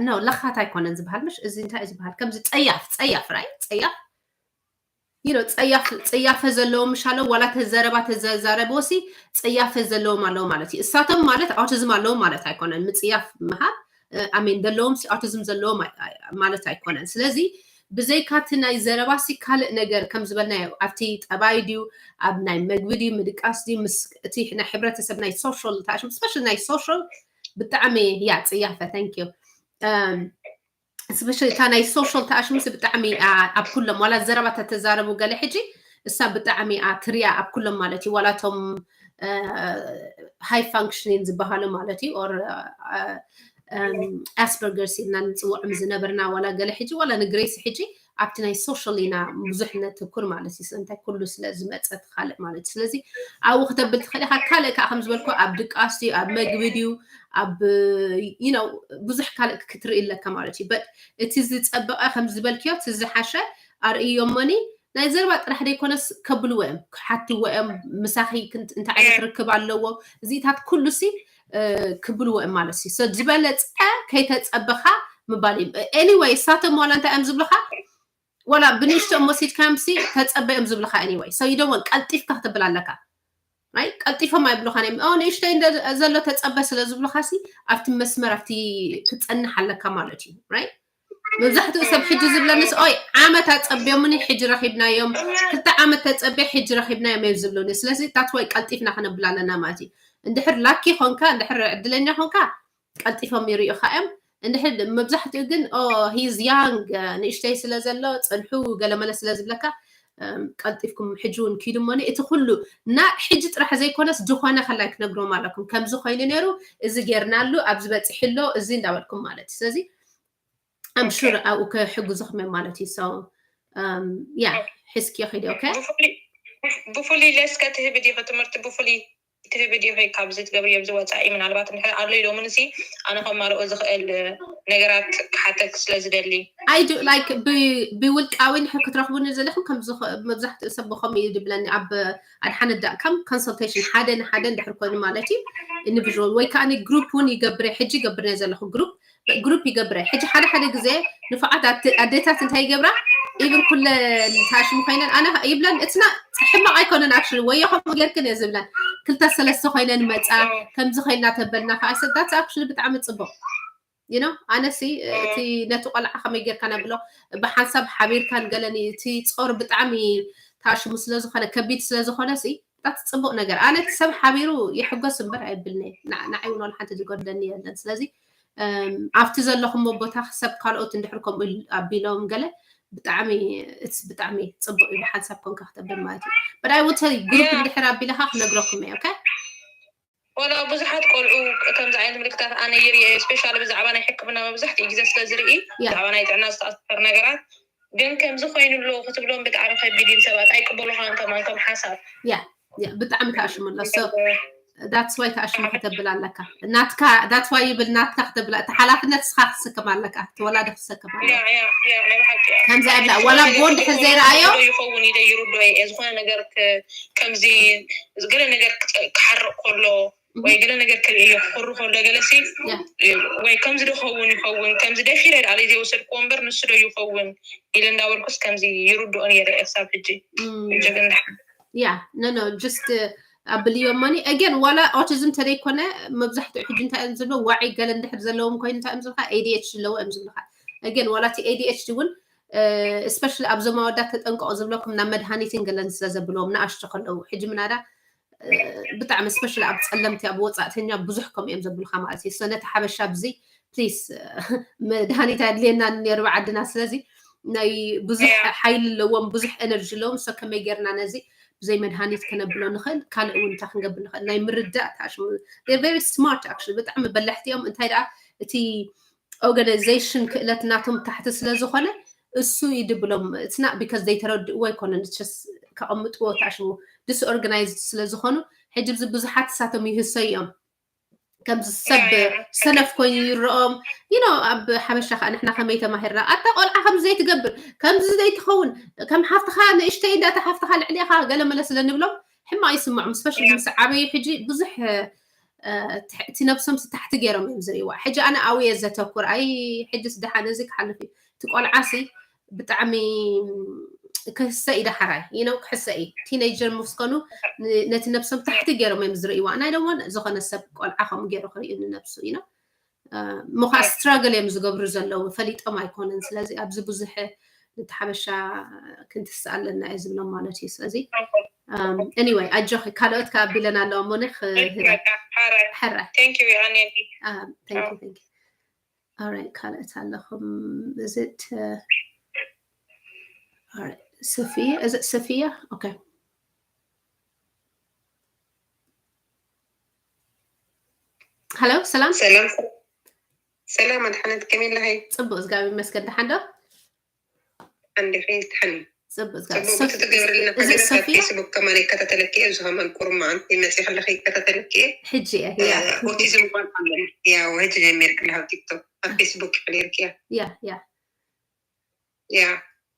know ለኻት ኣይኮነን ዝበሃል ምሽ እዚ እንታይ ዝበሃል ከምዚ ፀያፍ ፀያፍ right ፀያፍ you know ፀያፍ ፀያፈ ዘለዎ ምሻለው ዋላ ተዘረባ ተዘዛረብዎ ሲ ፀያፈ ዘለዎም ኣለዉ ማለት እዩ እሳቶም ማለት autism ኣለዎም ማለት ኣይኮነን ምፅያፍ ምሃብ ኣሜን ዘለዎም ሲ autism ዘለዎም ማለት ኣይኮነን ስለዚ ብዘይካ እቲ ናይ ዘረባ ሲ ካልእ ነገር ከም ዝበልናዮ ኣብቲ ጠባይ ድዩ ኣብ ናይ መግቢ ድዩ ምድቃስ ድዩ ምስ እቲ ናይ ሕብረተሰብ ናይ social ተኣሽም special ናይ social ብጣዕሚ እያ ፅያፈ thank you special እታ ናይ social ተኣሽምስ ብጣዕሚ ኣብ ኩሎም ዋላ ዘረባ ተተዛረቡ ገለ ሕጂ እሳ ብጣዕሚ ትሪያ ኣብ ኩሎም ማለት እዩ ዋላቶም high functioning ዝበሃሉ ማለት እዩ or Asperger's ኢልና ንፅውዖም ዝነበርና ዋላ ገለ ሕጂ ዋላ ንግሬስ ሕጂ ኣብቲ ናይ social ኢና ብዙሕ ነትኩር ማለት እዩ እንታይ ኩሉ ስለ ዝመፀ ትካልእ ማለት እዩ ስለዚ ኣብኡ ክተብል ትኽእል ኢኻ ካልእ ከዓ ከም ዝበልኩ ኣብ ድቃስ ድዩ ኣብ መግቢ ድዩ ኣብ you know ብዙሕ ካልእ ክትርኢ ኣለካ ማለት እዩ but እቲ ዝፀበቐ ከም ዝበልክዮ እቲ ዝሓሸ ኣርእዮሞኒ ናይ ዘረባ ጥራሕ ዘይኮነስ ከብልዎ እዮም ክሓትዎ እዮም ምሳኺ እንታይ ዓይነት ርክብ ኣለዎ እዚታት ኩሉ ሲ ክብልዎ እዮም ማለት እዩ ዝበለፀ ከይተፀበኻ ምባል እዩ anyway እሳቶም ዋላ እንታይ እዮም ዝብልኻ ዋላ ብንእሽቶ ወሲድካዮም ሲ ተፀበ እዮም ዝብልኻ anyway so you don't want ቀልጢፍካ ክትብል ኣለካ right ቀልጢፎም ኣይብሉኻን እዮም ንእሽተይ ዘሎ ተፀበ ስለ ዝብሉኻ ሲ ኣብቲ መስመር ኣብቲ ክትፀንሕ ኣለካ ማለት እዩ right መብዛሕትኡ ሰብ ሕጂ ዝብለንስ ኦይ ዓመት ኣፀቢዮምኒ ሕጂ ረኺብናዮም ክልተ ዓመት ተፀቢያ ሕጂ ረኺብናዮም እዮም ዝብሉኒ ስለዚ that's why ቀልጢፍና ክነብል ኣለና ማለት እዩ እንድሕር ላኪ ኾንካ እንድሕር ዕድለኛ ኾንካ ቀልጢፎም ይርእዩኻ እዮም እንድሕር መብዛሕትኡ ግን he's young ንእሽተይ ስለ ዘሎ ፅንሑ ገለመለ ስለ ዝብለካ ቀልጢፍኩም ሕጂ እውን ኪዱ እሞኒ እቲ ኩሉ እና ሕጂ ጥራሕ ዘይኮነስ ዝኾነ ከላይ ክነግሮም ኣለኩም። ከምዚ ኮይኑ ነይሩ፣ እዚ ጌርናሉ፣ ኣብዚ በፂሑ ኣሎ፣ እዚ እንዳበልኩም ማለት እዩ። ስለዚ I'm sure ኣብኡ ክሕግዙኹም እዮም ማለት እዩ። So yeah, ሒዝክዮ ኪዲ። Okay, ብፍሉይ ለስከ ትህቢ ዲኺ? ትምህርቲ ብፍሉይ ትህቢ ዲኺ? ካብዚ ትገብርዮ ኣብዚ ወፃኢ ምናልባት እንድሕር ኣሎ ኢሎምንሲ ኣነ ከማልኦ ዝኽእል ነገራት ክሓተክ ስለ ዝደሊ። I do, like ብውልቃዊ እንድሕር ክትረኽቡኒ ዘለኹም ከም መብዛሕትኡ ሰብ ብኸምኡ እዩ ዝብለኒ። ኣብ ኣድሓነ ዳት ኮም consultation ሓደ ንሓደ እንድሕር ኮይኑ ማለት እዩ፣ individual ወይ ከዓ group እውን ይገብር እየ። ሕጂ ይገብር እየ ዘለኹ group group ይገብረ። ሕጂ ሓደ ሓደ ግዜ ንፉዓት ኣዴታት እንታይ ይገብራ፣ even ኩለ ታሽሙ ኮይነን ኣነ ይብለን፣ እትና ሕማቕ ኣይኮነን። Actually ወዮ ከምኡ ጌርክን እየ ዝብለን። ክልተ ሰለስተ ኮይነን መፃ፣ ከምዚ ኮይና ተበልና ከዓ ሰዳት actually ብጣዕሚ ፅቡቕ። You know ኣነሲ እቲ ነቲ ቆልዓ ከመይ ጌርካ ነብሎ ብሓንሳብ ሓቢርካን ገለኒ እቲ ፆር ብጣዕሚ ታሽሙ ስለዝኾነ ከቢድ ስለዝኾነ ሲ ዳት ፅቡቕ ነገር። ኣነ እቲ ሰብ ሓቢሩ ይሕጎስ እምበር ኣይብልኒ። ንዓይ እውን ሓንቲ ዝጎድለኒ የለን። ስለዚ ኣብቲ ዘለኹሞ ቦታ ሰብ ካልኦት እንድሕር ከምኡ ኣቢሎም ገለ ብጣዕሚ it's ብጣዕሚ ፅቡቕ እዩ። ሓንሳብ ኮንካ ክተብል ማለት እዩ። But I will tell you group እንድሕር ኣቢለካ ክነግረኩም እየ። Okay ወላ ብዙሓት ቆልዑ ከምዚ ዓይነት ምልክታት ኣነ ይርኢ፣ specially ብዛዕባ ናይ ሕክምና መብዛሕትኡ ግዜ ስለ ዝርኢ ብዛዕባ ናይ ጥዕና ዝተኣሳሰር ነገራት ግን ከምዚ ኮይኑ ኣሎ ክትብሎም ብጣዕሚ ከቢድ እዩ። ሰባት ኣይቅበሉኻን ከማን ከም ሓሳብ። Yeah yeah ብጣዕሚ ተኣሽሙ ኣሎ። So that's why ተኣሽሙ ከተብል ኣለካ። ናትካ that's why ይብል ናትካ ክትብል እቲ ሓላፍነት እስኻ ክትስከም ኣለካ። እቲ ወላዲ ክትሰከም ኣለካ። ከምዚ ኣብላ ወላ ቦ እንድሕር ዘይረኣዮ ይኸውን ኢለ ይርዶ እየ። ዝኾነ ነገር ከምዚ ገለ ነገር ክሓርቕ ከሎ ወይ ገለ ነገር ክርኢ እየ ክኽሩ ከሎ ገለሲ ወይ ከምዚ ዶ ኸውን ይኸውን ከምዚ ደፊረ ደኣ ዘይወሰድክዎ እምበር ንሱ ዶ ይኸውን ኢለ እንዳበልኩስ ከምዚ ይርድኦ ነይረ እየ ክሳብ ሕጂ። ሕጂ ግን yeah no no just ኣብልዮ ማኒ again ዋላ autism ተደይኮነ መብዛሕትኡ ሕጂ እንታይ እዮም ዝብሎ ዋዒ ገለ እንድሕር ዘለዎም ኮይኑ እንታይ እዮም ዝብልካ ADHD ኣለዎ እዮም ዝብልካ። Again ዋላ እቲ ADHD እውን especially ኣብዞም ኣወዳት ተጠንቀቑ ዝብለኩም ናብ መድሃኒትን ገለን ስለ ዘብልዎም ንኣሽቱ ከለዉ ሕጂ ምናዳ ብጣዕሚ especially ኣብ ፀለምቲ ኣብ ወፃእተኛ ብዙሕ ከምኡ እዮም ዘብሉካ ማለት እዩ። So ነቲ ሓበሻ ብዚ please መድሃኒት ኣድልየና ነይሩ ብዓድና። ስለዚ ናይ ብዙሕ ሓይሊ ኣለዎም ብዙሕ energy ኣለዎም። So ከመይ ጌርና ነዚ ብዘይ መድሃኒት ከነብሎ ንኽእል ካልእ እውን እንታይ ክንገብር ንኽእል ናይ ምርዳእ ታሽሙ very smart actually ብጣዕሚ በላሕቲ እዮም። እንታይ ደኣ እቲ organization ክእለት ናቶም ታሕቲ ስለ ዝኾነ እሱ ይድብሎም it's not because ዘይተረድእዎ ኣይኮነን just ከቐምጥዎ ታሽሙ disorganized ስለ ዝኾኑ ሕጂ ብዚ ብዙሓት እሳቶም ይህሰዩ እዮም። ከምዚ ሰብ ሰነፍ ኮይኑ ይረኦም you know ኣብ ሓበሻ ከዓ ንሕና ከመይ ተማሂርና ኣታ ቆልዓ ከምዚ ዘይትገብር ከምዚ ዘይትኸውን ከም ሓፍትኻ ንእሽተይ እንዳታ ሓፍትኻ ልዕሊኻ ገለ መለ ስለ ንብሎም ሕማቕ ይስምዖም። Especially ምስ ዓበዩ ሕጂ ብዙሕ እቲ ነብሶም ታሕቲ ገይሮም እዮም ዝርእይዋ። ሕጂ ኣነ ኣብየ ዘተኩር ኣይ ሕጂስ ደሓን እዚ ክሓልፍ እዩ። እቲ ቆልዓሲ ብጣዕሚ ክህሰ እዩ ዳሕራይ you know ክሕሰ እዩ። Teenager ምስ ኮኑ ነቲ ነብሶም ታሕቲ ገይሮም እዮም ዝርእይዋ። And I don't want ዝኾነ ሰብ ቆልዓ ከምኡ ገይሩ ክርእዩ ንነብሱ you know ምዃ struggle እዮም ዝገብሩ ዘለዉ ፈሊጦም ኣይኮነን። ስለዚ ኣብዚ ብዙሕ ነቲ ሓበሻ ክንትስእ ኣለና እየ ዝብሎም ማለት እዩ። ስለዚ anyway ኣጆኺ ካልኦት ከኣ ኣቢለን ኣለዋ ሞኒክ ሕራይ ሕራይ thank you thank you thank you Alright ካልኦት ኣለኹም is it Alright Sophia is it Sophia okay Hello ሰላም ሰላም ሰላም ኣድሓነት ከመይ ኣለኺ? ጽቡቅ እግዚኣብሔር ይመስገን ደሓን ዶ? እንዲኺ ትሕን ጽቡቅ ጽቡቅ ትገብርልና እዚ ሶፊያ ፌስቡክ ከማን ይከታተለኪ እየ። እዚ ከማን ቁሩብ መዓንቲ መጺ ከለኺ ይከታተለኪ እየ። ሕጂ እየ ያ ኦቲዝም ቆልዓ ኣለኒ ያው ሕጂ ጀሚርክ ኣለሃብ ቲክቶክ ኣብ ፌስቡክ ይፈልየርኪ እያ ያ ያ ያ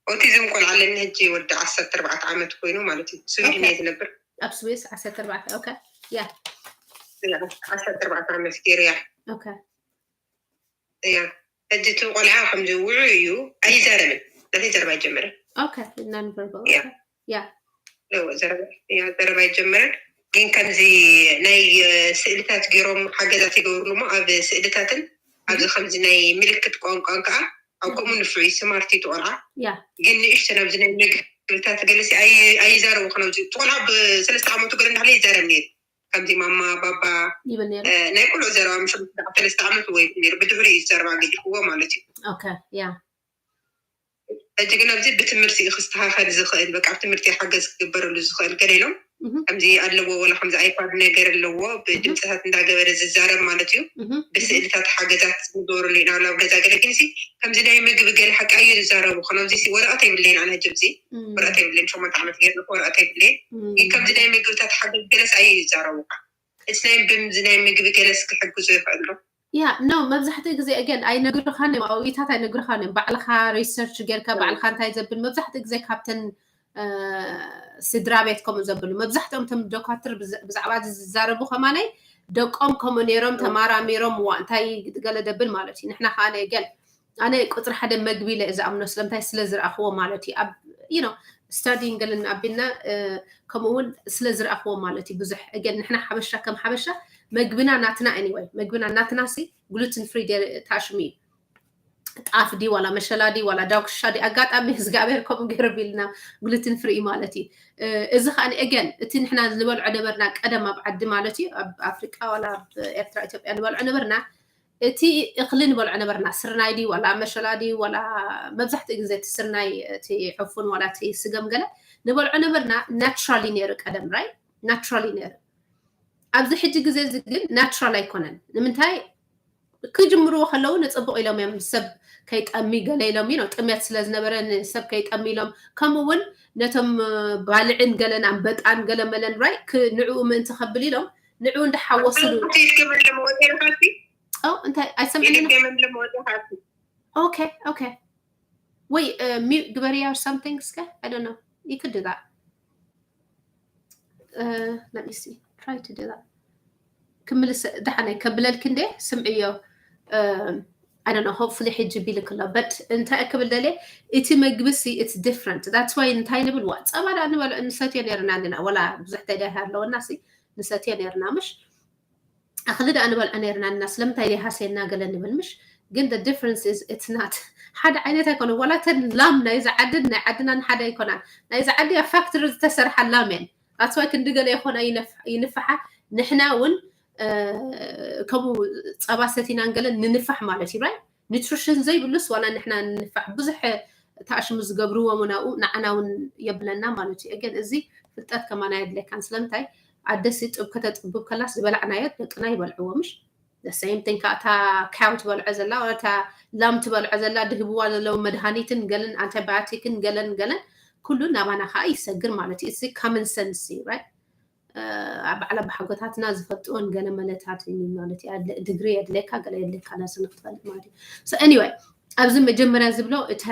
ኦቲዝም ቆልዓ ኣለኒ ሕጂ ወዲ ዓሰርተ ኣርባዕተ ዓመት ኮይኑ ማለት እዩ። ስዊድን እየ ዝነብር። ኣብ ስዊስ ዓሰርተ ኣርባዕተ okay ያ ዓሰርተ ኣርባዕተ ዓመት ገይሩ እያ okay እያ ሕጂ እቲ ቆልዓ ከምዚ ውዑይ እዩ ኣይዛረብን ናተይ ዘረባ ኣይጀመረን okay non verbal ያ ያ ዘረባ ኣይጀመረን ግን ከምዚ ናይ ስእልታት ገይሮም ሓገዛት ይገብርሉ እሞ ኣብ ስእልታትን ኣብዚ ከምዚ ናይ ምልክት ቋንቋን ከዓ ኣብ ከምኡ ንፍዑ እዩ smart እዩ እቲ ቆልዓ ያ ግን ንእሽተን ኣብዚ ናይ ምግብታት ገለሲ ኣይዛረቡ ክነዚ እቲ ቆልዓ ብሰለስተ ዓመቱ ገለ እንዳሃለ ይዛረብ ነይሩ ከምዚ ማማ ባባ ይብል ነይሩ ናይ ቆልዑ ዘረባ ምሽ ሰለስተ ዓመት ወይ ነይሩ ብድሕሪ እዩ ዘረባ ገዲፍዎ ማለት እዩ okay ያ ሕጂ ግን ኣብዚ ብትምህርቲ እዩ ክስተኻኸል ዝኽእል። በቃ ኣብ ትምህርቲ ሓገዝ ክግበረሉ ዝኽእል ገለ ኢሎም ከምዚ ኣለዎ፣ ወላ ከምዚ ኣይፓድ ነገር ኣለዎ፣ ብድምፅታት እንዳገበረ ዝዛረብ ማለት እዩ። ብስእልታት ሓገዛት ዝገብርሉ ኢና ኣብ ገዛ። ገለ ግን ሲ ከምዚ ናይ ምግቢ ገለ ሓቂ እዩ ዝዛረቡ። ከምዚ ሲ ወረቐት የብለይን ኣነ ሕጂ ኣብዚ ወረቐት የብለይን። ሸሞንተ ዓመት ገይሩ ወረቐት የብለይን። ግን ከምዚ ናይ ምግብታት ሓገዝ ገለስ ኣየ ይዛረቡ። እቲ ናይ ብምዚ ናይ ምግቢ ገለስ ክሕግዙ ይኽእል ዶ? ያ ኖ መብዛሕትኡ ግዜ ኣገን ኣይነግርኻን እዮም። ኣብታት ኣይነግርኻን እዮም። ባዕልኻ ሪሰርች ጌርካ ባዕልኻ እንታይ ዘብል መብዛሕትኡ ግዜ ካብተን ስድራ ቤት ከምኡ ዘብሉ መብዛሕትኦም ቶም ዶካትር ብዛዕባ ዝዛረቡ ከማነይ ደቆም ከምኡ ነይሮም ተማራሚሮም ዋ እንታይ ገለ ደብል ማለት እዩ። ንሕና ከዓ ገል ኣነ ቁፅሪ ሓደ መግቢ ኢለ ዝኣምኖ ስለምንታይ ስለ ዝረኣኽዎ ማለት እዩ። ኣብ you know studyን ገለን ኣቢልና ከምኡ እውን ስለ ዝረኣኽዎ ማለት እዩ። ብዙሕ ገል ንሕና ሓበሻ ከም ሓበሻ መግብና ናትና anyway መግብና ናትና ሲ gluten free ታሽሙ እዩ። ጣፍ ዲ ዋላ መሸላ ዲ ዋላ ዳጉሻ ዲ ኣጋጣሚ እግዚኣብሔር ከምኡ ገይሩ ቢልና gluten free ማለት እዩ። እዚ ከዓ again እቲ ንሕና ንበልዖ ነበርና ቀደም ኣብ ዓዲ ማለት እዩ ኣብ ኣፍሪቃ ዋላ ኣብ ኤርትራ ኢትዮጵያ ንበልዖ ነበርና እቲ እኽሊ ንበልዖ ነበርና ስርናይ ዲ ዋላ መሸላ ዲ ዋላ መብዛሕትኡ ግዜ እቲ ስርናይ እቲ ሕፉን ዋላ እቲ ስገም ገለ ንበልዖ ነበርና። ናቹራሊ ነይሩ ቀደም right ናቹራሊ ነይሩ። ኣብዚ ሕጂ ግዜ እዚ ግን ናቹራል ኣይኮነን። ንምንታይ ክጅምርዎ ከለዉ ንፅቡቅ ኢሎም እዮም ሰብ ከይጠሚ ገለ ኢሎም እዩ ጥምየት ስለ ዝነበረ ንሰብ ከይጠሚ ኢሎም ከምኡ እውን ነቶም ባልዕን ገለን ኣንበጣን ገለ መለን right ንዕኡ ምእንቲ ከብል ኢሎም ንዕኡ እንዳሓወስሉ እንታይ ኣይሰምዕን okay okay ወይ mute ግበርያ or something እስከ I don't know you could do that uh, let me see try to do that ክምልስ ደሓነይ ከብለልክ እንዴ ስምዕዮ I don't know hopefully ሕጂ ቢልክ ኣሎ but እንታይ ክብል ደልየ እቲ መግቢ ሲ it's different that's why እንታይ ንብል ዋ ፀባ ዳ ንበልዖ ንሰትዮ ነርና ኣለና ወላ ብዙሕ ተዳይ ኣለወና ሲ ንሰትዮ ነርና ምሽ ኣኽሊ ደኣ ንበልዖ ነርና እና ስለምንታይ ደይ ሃሰየና ገለ ንብል ምሽ ግን the difference is it's not ሓደ ዓይነት ኣይኮነ ዋላ ተን ላም ናይዚ ዓድን ናይ ዓድናን ሓደ ኣይኮናን ናይዚ ዓዲ ኣብ ፋክትሪ ዝተሰርሓ ላም እየን that's why ክንዲ ገለ ይኾና ይንፍሓ ንሕና እውን ከምኡ ፀባ ሰቲናን ገለን ንንፋሕ ማለት እዩ right nutrition ዘይብሉስ ዋላ ንሕና ንንፋሕ ብዙሕ ተኣሽሙ ዝገብርዎ እውን ኣብኡ ንዓና እውን የብለና ማለት እዩ። ግን እዚ ፍልጠት ከማና የድለካን ስለምንታይ ኣደሲ ጡብ ከተጥብብ ከላስ ዝበላዕናዮ ደቅና ይበልዕዎ ምሽ the same thing ከዓ እታ cow ትበልዖ ዘላ እታ ላም ትበልዖ ዘላ ድህብዋ ዘለዉ መድሃኒትን ገለን antibiotic ን ገለን ገለን ኩሉ ናባና ከዓ ይሰግር ማለት እዩ። እዚ common sense እዩ right ኣብ ባዕላ ብሓጎታትና ዝፈልጥዎን ገለ መለታት እዩ ማለት እዩ። ድግሪ የድለካ ገለ የድለካ ነስኒ ክትፈልጥ ማለት እዩ። So anyway ኣብዚ መጀመርያ ዝብሎ እታ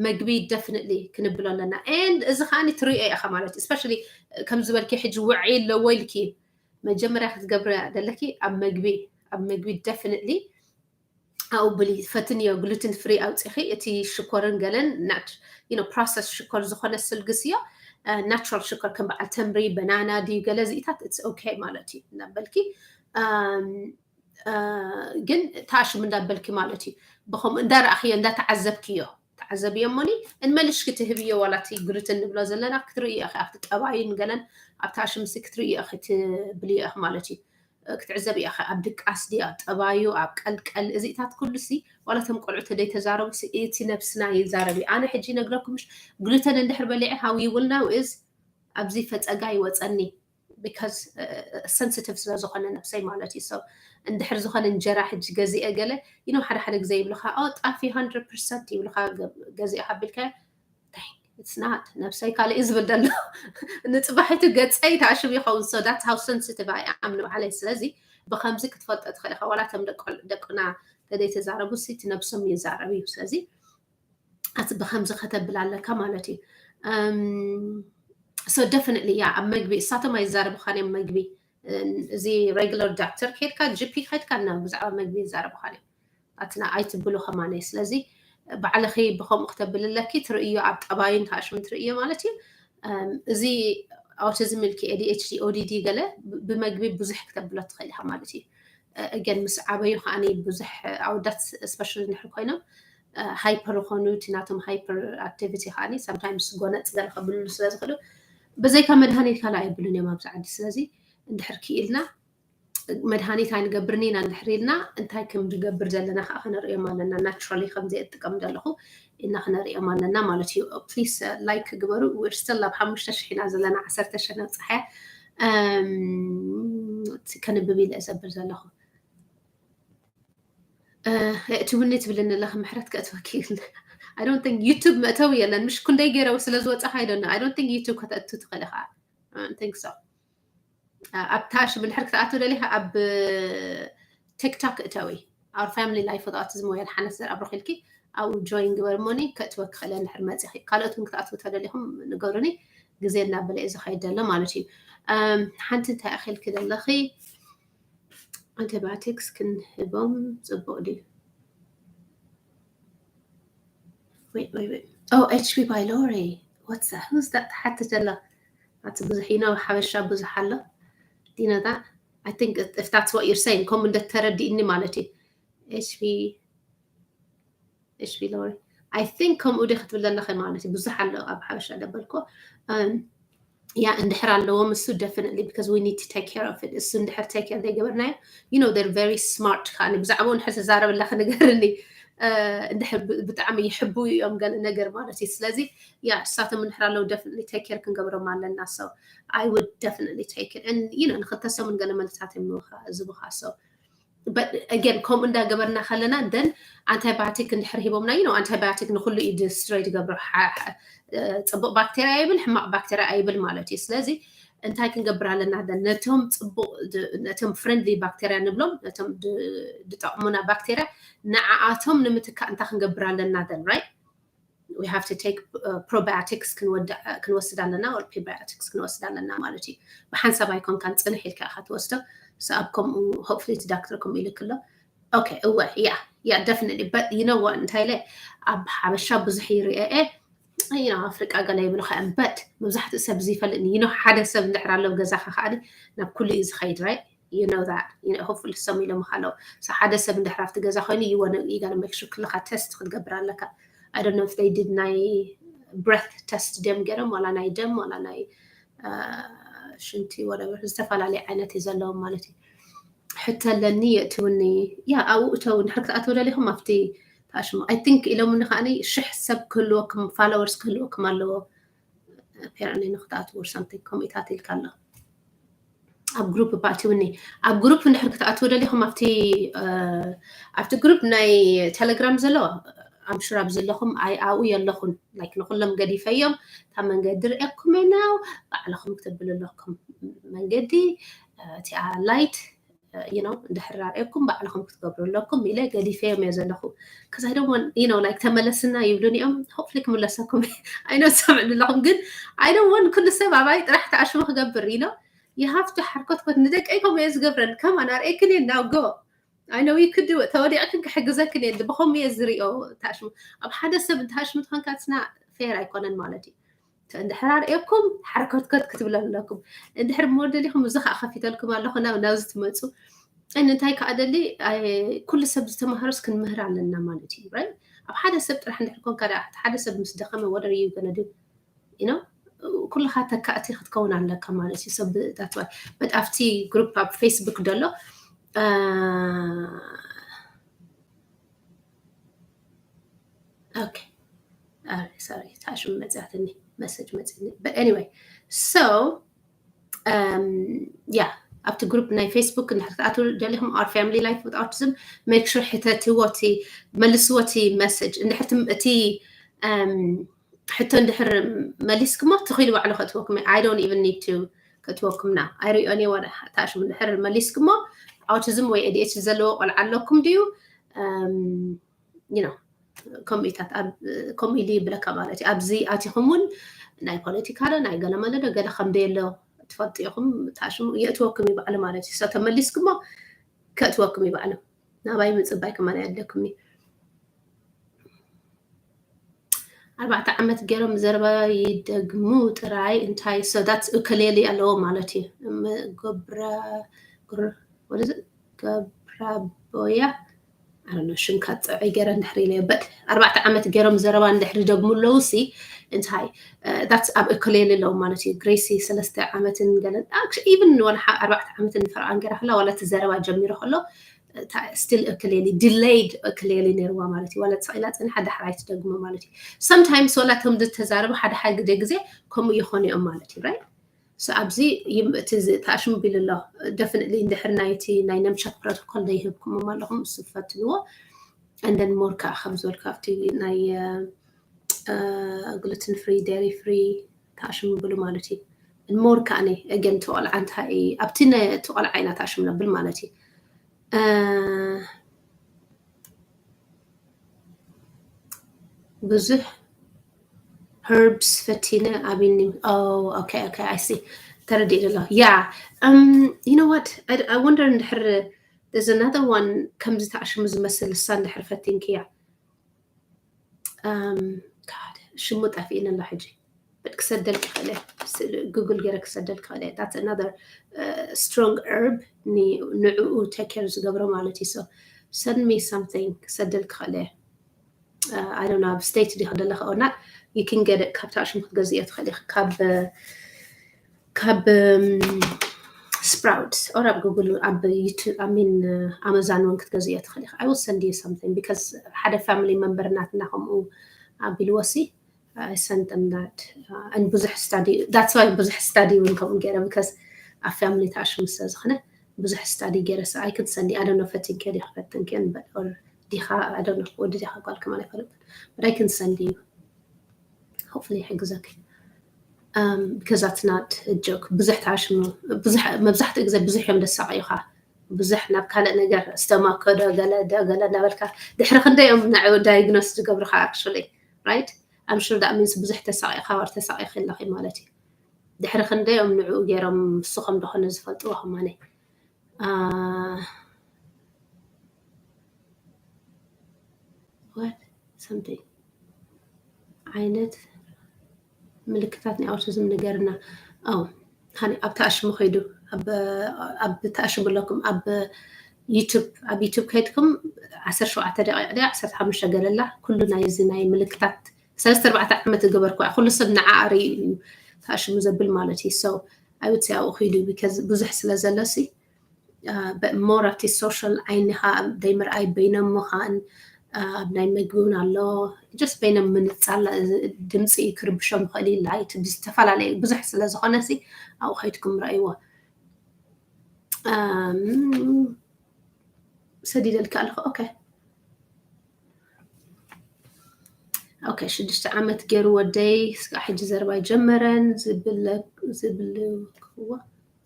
መግቢ definitely ክንብሎ ኣለና and እዚ ከዓ ትሪኦ ኢኻ ማለት እዩ። Especially ከም ዝበልኪ ሕጂ ውዒ ኣለዎ ኢልኪ መጀመርያ ክትገብረ ደለኪ ኣብ መግቢ ኣብ መግቢ definitely ኣብኡ ብሊ ፈትንዮ gluten free ኣውፂኺ እቲ ሽኮርን ገለን ናት you know process ሽኮር ዝኾነ ስልግስዮ natural ሽኮር ከም በዓል ተምሪ banana ድዩ ገለ እዚኢታት it's okay ማለት እዩ እናበልኪ ግን ታሽም እንዳበልኪ ማለት እዩ። ብኸምኡ እንዳረኣኽዮ እንዳተዓዘብክዮ ተዓዘብዮ እሞኒ እንመልሽኪ ትህብዮ ዋላ እቲ gluten ንብሎ ዘለና ክትርእዮ ኢኺ ኣብቲ ጠባዩን ገለን ኣብቲ ኣሽምሲ ክትርእዮ ኢኺ ትብልዮ ኢኺ ማለት እዩ። ክትዕዘብ ኢኻ ኣብ ድቃስ ድዩ ኣብ ጠባዩ ኣብ ቀልቀል እዚታት ኩሉ ሲ ዋላ ቶም ቆልዑ ተደይ ተዛረቡ ሲ እቲ ነብስና ይዛረብ እዩ። ኣነ ሕጂ ነግረኩም ምሽ gluten እንድሕር በሊዐ how you will know is ኣብዚ ፈፀጋ ይወፀኒ because sensitive ስለ ዝኾነ ነብሰይ ማለት እዩ። So እንድሕር ዝኾነ እንጀራ ሕጂ ገዚአ ገለ you know ሓደ ሓደ ግዜ ይብልኻ ኦ ጣፊ hundred percent ይብልኻ ገዚአ ካቢልካ it's not ነብሰይ ካልእ እዩ ዝብል ዘሎ ንፅባሒቱ ገፀይ ተኣሽም ይኸውን so that's how sensitive I am ንባዕለይ ስለዚ ብከምዚ ክትፈልጦ ትኽእል ኢኻ ዋላ ቶም ደቅና ተደይ ተዛረቡ ሲ እቲ ነብሶም ይዛረብ እዩ ስለዚ ኣቲ ብከምዚ ከተብል ኣለካ ማለት እዩ so definitely ያ ኣብ መግቢ እሳቶም ኣይዛረብኻን እዮም መግቢ እዚ regular doctor ከድካ GP ከድካ እና ብዛዕባ መግቢ ይዛረብኻን እዮም ኣትና ኣይትብሉ ከማነ ስለዚ ባዕልኺ ብከምኡ ክተብል ኣለኪ ትርእዮ ኣብ ጠባዩን ታሽም ትርእዮ ማለት እዩ እዚ autism ኢልኪ ADHD ODD ገለ ብመግቢ ብዙሕ ክተብሎ ትኽእል ኢኻ ማለት እዩ again ምስ ዓበዩ ከዓኒ ብዙሕ ኣወዳት especially ንሕር ኮይኖም hyper ዝኾኑ እቲ ናቶም hyper activity ከዓኒ sometimes ጎነፅ ገለ ከብልሉ ስለ ዝኽእሉ ብዘይካ መድሃኒት ካልእ ኣይብሉን እዮም ኣብዚ ዓዲ ስለዚ እንድሕር ክኢልና መድሃኒት ኣይንገብርን ኢና እንድሕር ኢልና እንታይ ከም ንገብር ዘለና ከዓ ክነርእዮም ኣለና። ናቹራሊ ከምዚ እጥቀም ዘለኹ ኢና ክነርእዮም ኣለና ማለት እዩ። ፕሊስ ላይክ ግበሩ። ዊር ስተል ኣብ ሓሙሽተ ሽሕ ኢና ዘለና፣ ዓሰርተ ሽሕ ነብፅሓያ። ከንብብ ኢለ ዘብል ዘለኹ እትውኒ ትብልኒ ኣለኺ ምሕረት ከእትወኪ። I don't think ዩቱብ መእተዊ የለን፣ ምሽ ኩንደይ ገይረው ስለ ዝወፃኻ ኣይደና። I don't think ዩቱብ ከተእቱ ትኽእል ኢኻ። I don't think so። ኣብ ታሽ ምድሕር ክትኣትው ደሊኻ ኣብ ቲክቶክ እተዊ። Our family life without ዝሞያል ሓነስ ዘር ኣብሩኺልኪ ኣብኡ ጆይን ግበር እሞኒ ከእትወ ክኽእለ እንድሕር መፂኺ። ካልኦት እውን ክትኣትው ተደሊኹም ንገሩኒ። ግዜ እናበለ እዩ ዝኸይድ ዘሎ ማለት እዩ። ሓንቲ እንታይ ኣኺልኪ ዘለኺ? ኣንቲባዮቲክስ ክንህቦም ፅቡቅ ድዩ? Wait, wait, wait. Oh, H P by Lori. What's that? Who's that? ሓትት ዘላ ኣቲ ብዙሕ ይኖ ሓበሻ ብዙሕ ኣሎ። Do you know that? I think if that's what you're saying, ከም እንደተረዲእኒ ማለት እዩ። H P H P Lori. I think ከምኡ ዲ ክትብል ዘለኸ ማለት እዩ። ብዙሕ ኣሎ ኣብ ሓበሻ ደበልኮ። ያ እንድሕር ኣለዎም እሱ definitely because we need to take care of it። እሱ እንድሕር take care ዘይገበርናዮ you know they're very smart። ከዓኒ ብዛዕባኡ እንድሕር ተዛረበላ ክነገርኒ እንድሕር ብጣዕሚ ይሕቡ እዮም ገለ ነገር ማለት እዩ። ስለዚ ያ እሳቶም እንድሕር ኣለዉ definitely take care ክንገብሮም ኣለና። So I would definitely take it and you know ንክልተ ሰሙን ገለ መልታት እዮም ዝብኻ። So but again ከምኡ እንዳገበርና ከለና then antibiotic እንድሕር ሂቦምና you know antibiotic ንኩሉ እዩ destroy ትገብሮ። ፅቡቅ ባክቴርያ ይብል ሕማቅ ባክቴርያ ኣይብል ማለት እዩ። ስለዚ እንታይ ክንገብር ኣለና? ነቶም ፅቡቅ ነቶም friendly ባክቴርያ ንብሎም ነቶም ዝጠቅሙና ባክቴርያ ንዓኣቶም ንምትካእ እንታይ ክንገብር ኣለና? Then right we have to take probiotics ክንወስድ ኣለና or prebiotics ክንወስድ ኣለና ማለት እዩ። ብሓንሳብ ኣይኮንካን ፅንሕ ኢልካ ኢካ ትወስዶ። ሰኣብ ከምኡ hopefully እቲ ዳክተር ከምኡ ኢልክ ኣሎ። Okay እወ yeah yeah definitely but you know what እንታይ ኢለ ኣብ ሓበሻ ብዙሕ ይርአ you know ኣፍሪቃ ገለ ይብሉ ከ but መብዛሕትኡ ሰብ ዝይፈልጥኒ you know ሓደ ሰብ እንድሕር ኣሎ ገዛኻ ከዓኒ ናብ ኩሉ እዩ ዝኸይድ right you know that you know hopefully some ኢሎም ኣለዉ። So ሓደ ሰብ እንድሕር ኣብቲ ገዛ ኮይኑ you wanna you gotta make sure ክልኻ test ክትገብር ኣለካ። I don't know if they did ናይ breath test ድዮም ገይሮም ዋላ ናይ ደም ዋላ ናይ ሽንቲ whatever ዝተፈላለየ ዓይነት እዩ ዘለዎም ማለት እዩ። ሕቶ ኣለኒ የእትውኒ። ያ ኣብኡ እተው እንድሕር ክትኣትው ደሊኹም ኣብቲ ታሽሙ I think ኢሎምኒ ከዓኒ ሽሕ ሰብ ክህልወኩም followers ክህልወኩም ኣለዎ። Apparently ንክትኣትው or something ከምኡታት ኢልካ ኣሎ። ኣብ ግሩፕ ባእትውኒ ኣብ ግሩፕ እንድሕር ክትኣትው ደሊኹም ኣብቲ ኣብቲ ግሩፕ ናይ ቴሌግራም ዘሎ I'm sure ኣብ ዘለኹም ኣይ ኣብኡ የለኹን like ንኩሎም ገዲፈዮም እታ መንገዲ ርእየኩም ነው ባዕልኹም ክትብል ኣለኩም መንገዲ እቲኣ light you know እንድሕር ርእየኩም ባዕልኹም ክትገብሩ ኣለኩም ኢለ ገዲፈዮም እየ ዘለኹ። Cause I don't want you know like ተመለስና ይብሉኒ እዮም። Hopefully ክምለሰኩም I know ሰምዑ ኣለኹም ግን I don't want ኩሉ ሰብ ኣባይ ጥራሕ ተኣሽሙ ክገብር you know you have to ሓርኮትኮት ንደቀይ ከምኡ እየ ዝገብረን። Come on ኣርእየክን እየ now go I know you could do it ተወዲቕክን ክሕግዘክን እየ ብኸምኡ እየ ዝሪኦ። ተኣሽሙ ኣብ ሓደ ሰብ እንተሃሽሙ ትኾንካ it's not fair ኣይኮነን ማለት እዩ። እንድሕር ኣርእየኩም ሓርከትከት ክትብሉ ኣለኩም። እንድሕር እሞ ደሊኹም እዚ ከዓ ከፊተልኩም ኣለኹ ናብ ናብዚ ትመፁ። እንታይ ከዓ ደሊ ኩሉ ሰብ ዝተምሃሮስ ክንምህር ኣለና ማለት እዩ። ኣብ ሓደ ሰብ ጥራሕ እንድሕር ኮንካ ሓደ ሰብ ምስ ደኸመ what are you gonna do? ኩልኻ ተካእቲ ክትከውን ኣለካ ማለት እዩ። ሰብ that's why but ኣብቲ ግሩፕ ኣብ ፌስቡክ ደሎ okay sorry ታሽም መፅያትኒ message መፅኒ but anyway so yeah ኣብቲ ግሩፕ ናይ ፌስቡክ እንድሕር ክትኣትው ደሊኹም our family life with autism make sure ሕተትዎ እቲ መልስዎ እቲ message እንድሕር እቲ ሕቶ እንድሕር መሊስክሞ ትኽኢሉ ባዕሉ ከእትወኩም I don't even need to ከእትወኩም now ኣይርእዮን እየ ወላ ታሽም እንድሕር መሊስክሞ autism ወይ A D H D ዘለዎ ቆልዓ ኣለኩም ድዩ you know ከምኡታት ከምኡ ኢሉ ይብለካ ማለት እዩ። ኣብዚ ኣቲኹም እውን ናይ ፖለቲካ ዶ ናይ ገለመለ ዶ ገለ ከም ደየሎ ትፈልጡ ኢኹም። ታሽሙ የእትወኩም ይባዕሉ ማለት እዩ። So ተመሊስኩሞ ከእትወኩም ይባዕሉ ናባይ ምፅባይ ከማን ኣየድለኩም እዩ። ኣርባዕተ ዓመት ገይሮም ዘረባ ይደግሙ ጥራይ እንታይ so that's ukulele ኣለዎ ማለት እዩ። ገብረ ገብራቦያ ሽም ካፀዐ ገረ እንድሕር ኢለ but ኣርባዕተ ዓመት ገይሮም ዘረባ እንድሕር ይደግሙ ኣለዉ ሲ እንታይ that's ኣብ እክሌሊ ኣለዉ ማለት እዩ። ግሬሲ ሰለስተ ዓመትን ገለን ኢቨን ወላ ኣርባዕተ ዓመትን ፈርቓን ገይራ ከላ ዋላ እቲ ዘረባ ጀሚሮ ከሎ ስቲል እክሌሊ ዲሌይድ እክሌሊ ነይርዋ ማለት እዩ። ዋላ ተሰቂላ ፀኒሓ ዳሕራይ ትደግሞ ማለት እዩ። ሰምታይምስ ወላ እቶም ዝተዛረቡ ሓደ ሓደ ግዜ ግዜ ከምኡ ይኾኑ እዮም ማለት እዩ። ራይት ሶ ኣብዚ እቲ ተኣሽሙ ቢሉ ኣሎ። ደፍንትሊ እንድሕር ናይቲ ናይ ነምቸክ ፕሮቶኮል ዘይህብኩምም ኣለኹም እሱ ፈትንዎ። እንደን ሞር ከዓ ከም ዝበልካ ኣብቲ ናይ ግሉትን ፍሪ ዴሪ ፍሪ ተኣሽሙ ብሉ ማለት እዩ። ሞር ከዓ ነ እገን ተቆልዓ እንታይ ኣብቲ ተቆልዓ ኢና ተኣሽሙ ነብል ማለት እዩ። ብዙሕ herbs ፈቲነ ኣቢኒ okay okay I see ተረዲእ ደሎ ያ you know what I wonder እንድሕር there's another one ከምዚ ተኣሽሙ ዝመስል እሳ እንድሕር ፈቲንክያ ሽሙ ጠፊእኒ ኣሎ ሕጂ but ክሰደልክ ክእለ ጉግል ገይረ ክሰደልክ ክእለ that's another strong herb ንዕኡ take care ዝገብሮ ማለት እዩ so send me something ክሰደልክ ክእለ I don't know ኣብ ስቴት ዲኺ ዘለኺ or not you can get it ካብ ተኣሽሙ ክትገዝእዮ ትኽእሊ ኢኺ ካብ ካብ Sprouts or ኣብ ጉግል ኣብ ዩቱብ I mean ኣማዞን እውን ክትገዝእዮ ትኽእሊ ኢኺ I will send you something because ሓደ family member ናትና ከምኡ ኣቢልዎ ሲ I sent them that and ብዙሕ study that's why ብዙሕ study እውን ከምኡ ገይረ because ኣብ family ተኣሽሙ ስለ ዝኾነ ብዙሕ study ገይረ so I can send you I don't know ፈቲንክዮ ዲኺ ፈቲንክዮን but or ዲኻ I don't know ወዲ ዲኻ ጓል ከማን ኣይፈልጥን but I can send you hopefully ይሕግዘኪ because that's not a joke ብዙሕ ተኣሽሙ ብዙሕ መብዛሕትኡ ግዜ ብዙሕ እዮም ደሳቂዩኻ ብዙሕ ናብ ካልእ ነገር ዝተማከዶ ገለ ዶ ገለ እናበልካ ድሕሪ ክንደይ እዮም ንዑ diagnose ዝገብሩኻ actually right I'm sure that means ብዙሕ ተሳቂኻ or ተሳቂኺ ኣለኺ ማለት እዩ ድሕሪ ክንደይ እዮም ንዑ ገይሮም ንሱ ከም ዝኾነ ዝፈልጥዎ ከማነይ what something ዓይነት ምልክታት ናይ ኣውቲዝም ንገርና ኣው ሃኒ ኣብ ተኣሽሙ ከይዱ ኣብ ተኣሽሙ ኣለኩም ኣብ ዩቱብ ኣብ ዩቱብ ከይድኩም ዓሰርተ ሸውዓተ ደቂቕ ደ ዓሰርተ ሓሙሽተ ገለላ ኩሉ ናይዚ ናይ ምልክታት ሰለስተ ኣርባዕተ ዓመት ዝገበርኩ ኩሉ ሰብ ንዓ ርኢ እዩ ተኣሽሙ ዘብል ማለት እዩ so I would say ኣብኡ ከይዱ because ብዙሕ ስለ ዘሎ ሲ ሞር ኣብቲ ሶሻል ዓይንኻ ደይ ምርኣይ በይኖም ምዃን ኣብ ናይ መግቢ እውን ኣሎ just በይኖም ምንፃል ድምፂ ክርብሾም ይኽእል እዩ light ብዝተፈላለየ ብዙሕ ስለ ዝኾነ ሲ ኣብኡ ከይድኩም ረእይዎ ሰዲደልካ ኣለኹ okay okay ሽዱሽተ ዓመት ገይሩ ወደይ ስጋዕ ሕጂ ዘረባ ኣይጀመረን ዝብለክዎ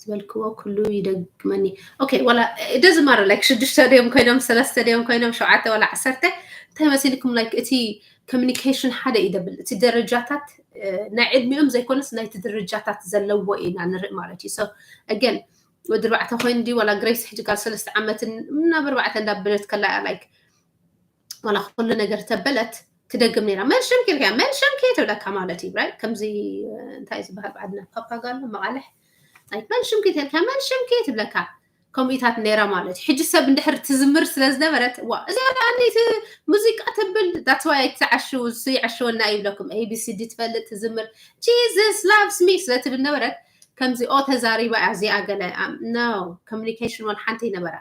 ዝበልክዎ ኩሉ ይደግመኒ okay ወላ ደዝማር like ሽዱሽተ ድዮም ኮይኖም ሰለስተ ድዮም ኮይኖም ሸውዓተ ወላ ዓሰርተ እንታይ መሲልኩም like እቲ communication ሓደ እዩ ደብል እቲ ደረጃታት ናይ ዕድሚኦም ዘይኮነስ ናይቲ ደረጃታት ዘለዎ ኢና ንርኢ ማለት እዩ so again ወዲ ኣርባዕተ ኮይኑ ድዩ ዋላ ግሬስ ሕጂ ጋር ሰለስተ ዓመትን ናብ ኣርባዕተ እንዳበለት ከላ like ዋላ ኩሉ ነገር ተበለት ትደግም ነራ መን ሽምኪ ኢልካ መን ሽምኪ ትብለካ ማለት እዩ right ከምዚ እንታይ ዝበሃል ብዓድና ፓፓጋሎ መቃልሕ like መን ሽምኪ ተልካ መን ሽምኪ ትብለካ ከምኡታት ነራ ማለት እዩ ሕጂ ሰብ እንድሕር ትዝምር ስለ ዝነበረት ዋ እዚኣ ደኣ ነይቲ ሙዚቃ ትብል that's why ኣይትዓሽው እሱ ይዓሽወና ይብለኩም A B C D ትፈልጥ ትዝምር Jesus loves me ስለ ትብል ነበረት ከምዚ ኦ ተዛሪባ እያ እዚኣ ገለ no communication ወላ ሓንቲ ይነበራ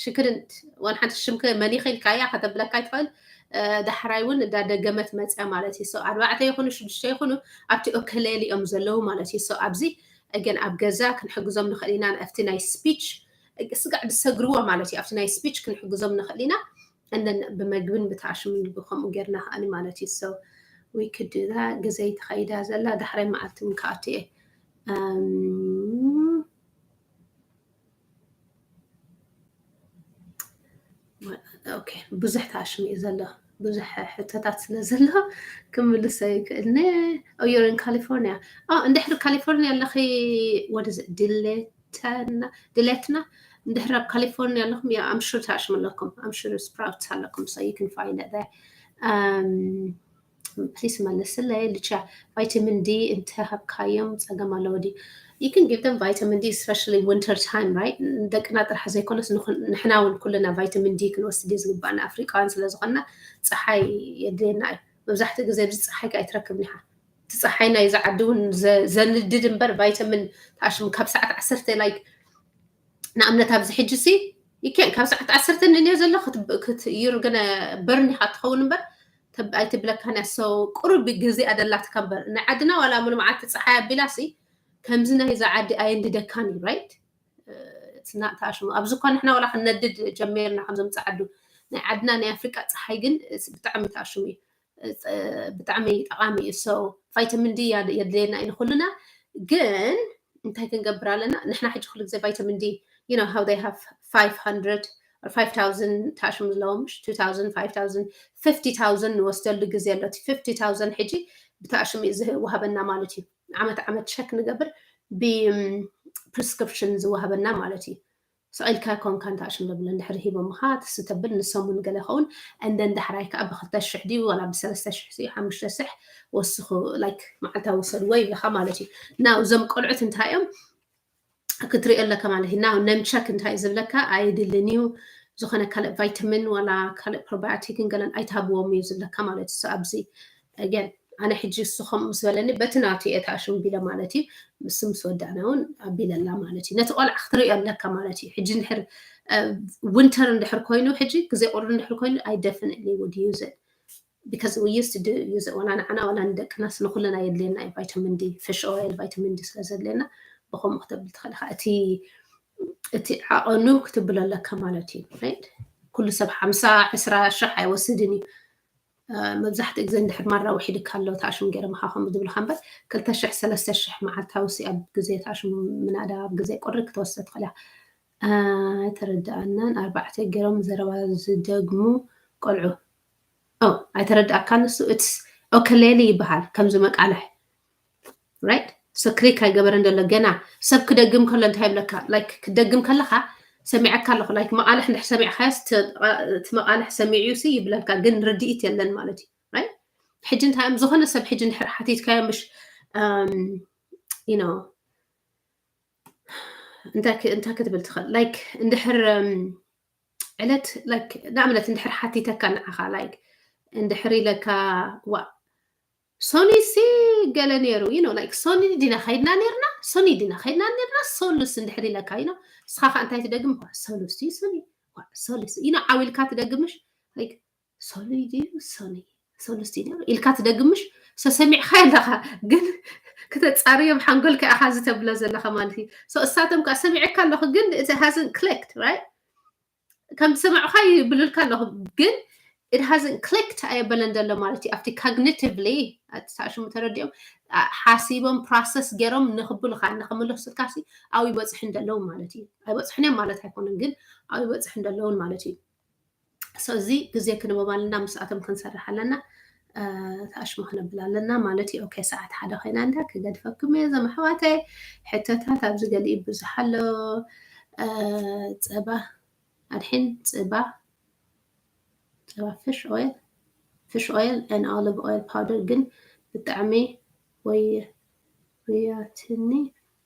ሽክርንት ዋን ሓንቲ ሽምከ መሊኸ ኢልካያ ከተብለካ ይትኽእል ዳሕራይ እውን እዳ ደገመት መፅያ ማለት እዩ ኣርባዕተ ይኹኑ ሽዱሽተ ይኹኑ ኣብቲ እክሌል እዮም ዘለዉ ማለት እዩ ኣብዚ እገን ኣብ ገዛ ክንሕግዞም ንኽእል ኢና ኣብቲ ናይ ስፒች ስጋዕ ዝሰግርዎ ማለት እዩ ኣብቲ ናይ ስፒች ክንሕግዞም ንኽእል ኢና እነን ብመግብን ብተኣሽምን ከምኡ ጌርና ከኣኒ ማለት እዩ we could do that ግዘይ ተኸይዳ ዘላ ዳሕራይ መዓልቲ እውን ከኣቱ እየ ብዙሕ ተኣሽሙ እዩ ዘሎ ብዙሕ ሕቶታት ስለ ዘሎ ክምልሰ ይክእልኒ ኦዮርን ካሊፎርኒያ እንድሕሪ ካሊፎርኒያ ኣለኺ ወደ ድሌትና ድሌትና እንድሕር ኣብ ካሊፎርኒያ ኣለኹም ያ ኣምሹር ተኣሽሙ ኣለኩም ኣምሹር ስፕራውት ኣለኩም so you can find it there ፕሊስ መልስለይ ልቻ ቫይታሚን ዲ እንተሃብካዮም ፀገም ኣለዎ ድዩ you can give them vitamin D especially winter time right ደቅና ጥራሕ ዘይኮነስ ንሕና እውን ኩልና ቫይታሚን ዲ ክንወስድ እዩ ዝግባእ ንኣፍሪቃውያን ስለ ዝኾንና ፀሓይ የድልየና እዩ መብዛሕትኡ ግዜ ኣብዚ ፀሓይ ከኣ ኣይትረክብን ኢኻ። እቲ ፀሓይ ናይ ዝዓዲ እውን ዘ- ዘንድድ እምበር ቫይታሚን ተኣሽሙ ካብ ሰዓት ዓሰርተ like ንኣብነት ኣብዚ ሕጂ ሲ ይከን ካብ ሰዓት ዓሰርተ ንንዮ ዘሎ ክትብ- ክት you're gonna burn ኢኻ ትኸውን እምበር ተብ- ኣይትብለካን እያ። So ቁሩብ ግዜ ኣደላትካ እምበር ናይ ዓድና ዋላ ሙሉ መዓልቲ ፀሓይ ኣቢላ ሲ ከምዚ ናይ ዝዓዲ ኣየንድደካን እዩ right? It's not ተኣሽሙ ኣብዚ እኳ ንሕና ዋላ ክንነድድ ጀሚርና ከምዞም ፀዓዱ ናይ ዓድና ናይ ኣፍሪቃ ፀሓይ ግን it's ብጣዕሚ ተኣሽሙ እዩ። ብጣዕሚ ጠቃሚ እዩ። So ቫይታሚን ዲ የድልየና እዩ ንኩልና። ግን እንታይ ክንገብር ኣለና ንሕና ሕጂ ኩሉ ግዜ ቫይታሚን ዲ you know how they have five hundred or five thousand ተኣሽሙ ዘለዎም two thousand five thousand fifty thousand ንወስደሉ ግዜ ኣሎ። እቲ fifty thousand ሕጂ ብተኣሽሙ እዩ ዝወሃበና ማለት እዩ። ዓመት ዓመት ሸክ ንገብር ብ prescription ዝወሃበና ማለት እዩ። ስቕ ኢልካ ኮንካ እንተ ኣሽም ዘብለ እንድሕር ሂቦምኻ ትስተብል ንሶም እውን ገለ ይኸውን። And then ዳሕራይ ከዓ ብክልተ ሽሕ ድዩ ዋላ ብሰለስተ ሽሕ ድዩ ሓሙሽተ ሽሕ ወስኹ like መዓልታዊ ውሰድዎ ይብልኻ ማለት እዩ። Now እዞም ቆልዑት እንታይ እዮም ክትሪኦ ኣለካ ማለት እዩ። Now name check እንታይ እዩ ዝብለካ ኣይድልን እዩ ዝኾነ ካልእ ቫይታሚን ዋላ ካልእ probiotic ን ገለን ኣይትሃብዎም እዩ ዝብለካ ማለት እዩ። So ኣብዚ again ኣነ ሕጂ እሱ ከምኡ ምስ በለኒ በቲ ናቱ እየ ተኣሽም ቢለ ማለት እዩ። ምስ ምስ ወዳእና እውን ኣቢለላ ማለት እዩ። ነቲ ቆልዓ ክትሪኦ ኣለካ ማለት እዩ። ሕጂ እንድሕር winter እንድሕር ኮይኑ ሕጂ ግዜ ቁሪ እንድሕር ኮይኑ I definitely would use it because we used to do use it ዋላ ንዓና ዋላ ንደቅናስ ንኩልና የድልየና እዩ vitamin D fish oil vitamin D ስለ ዘድልየና ብከምኡ ክተብል ትኽእል ኢኻ። እቲ እቲ ዓቐኑ ክትብሎ ኣለካ ማለት እዩ። ኩሉ ሰብ ሓምሳ ዕስራ ሽሕ ኣይወስድን እዩ። መብዛሕትኡ ግዜ እንድሕር ማራ ውሒድ ካሎ ተኣሽም ገይረ ምኻ ከምኡ ዝብልካ እምበር ክልተ ሽሕ ሰለስተ ሽሕ መዓልታዊ ሲ ኣብ ግዜ ተኣሽም ምናዳ ኣብ ግዜ ቁሪ ክትወስደ ትኽእል እያ። ኣይተረድኣናን ኣርባዕተ ገይሮም ዘረባ ዝደግሙ ቆልዑ ኣይተረድኣካን እሱ it's okay ሌሊ ይበሃል ከምዚ መቃልሕ right so click ኣይገበረን ዘሎ ገና ሰብ ክደግም ከሎ እንታይ ይብለካ like ክደግም ከለካ ሰሚዐካ ኣለኹ like መቃልሕ እንድሕር ሰሚዕካዮስ እቲ መቃልሕ ሰሚዑ ሲ ይብለካ ግን ርድኢት የለን ማለት እዩ right ሕጂ እንታይ እዮም ዝኾነ ሰብ ሕጂ እንድሕር ሓቲትካዮ ምሽ you know እንታይ ክትብል ትኽእል like እንድሕር ዕለት like ንኣብነት እንድሕር ሓቲተካ ንዓኻ like እንድሕር ኢለካ ዋ ሶኒ ሲ ገለ ነይሩ you know like ሶኒ ዲና ከይድና ነርና ሶኒ ዲና ከይድና ነርና ሶሉስ እንድሕር ኢለካ you know ንስኻ ከዓ እንታይ ትደግም ዋ ሶሉስ እዩ ሶኒ ዋ ሶሉስ you know ዓው ኢልካ ትደግምሽ like ሶሉይ ድዩ ሶኒ ሶሉስ ድዩ ነይሩ ኢልካ ትደግምሽ ሰሰሚዕካ ኣለኻ ግን ክተፃርዮም ሓንጎልካ ኢኻ ዝተብሎ ዘለኻ ማለት እዩ። So እሳቶም ከዓ ሰሚዐካ ኣለኹ ግን it hasn't clicked right ከም ዝሰማዕካ ይብልልካ ኣለኹ ግን it hasn't clicked ኣየበለን ዘሎ ማለት እዩ። ኣብቲ cognitively ተኣሽሙ ተረዲኦም ሓሲቦም process ገይሮም ንክብሉካ ንክምልሱልካ ሲ ኣብኡ ይበፅሑ እንደለዉ ማለት እዩ። ኣይበፅሑን እዮም ማለት ኣይኮነን ግን ኣብኡ ይበፅሑ እንደለውን ማለት እዩ። So እዚ ግዜ ክንበም ኣለና ምስኣቶም ክንሰርሕ ኣለና። ተኣሽሙ ክነብል ኣለና ማለት እዩ። Okay ሰዓት ሓደ ኮይና እንዳ ክገድፈኩም እየ እዞም ኣሕዋተይ። ሕቶታት ኣብዚ ገሊኡ ብዙሕ ኣሎ። ፀባ ኣድሒን ፅባ ፀባ fish oil fish oil and olive oil powder ግን ብጣዕሚ ወይ ወያትኒ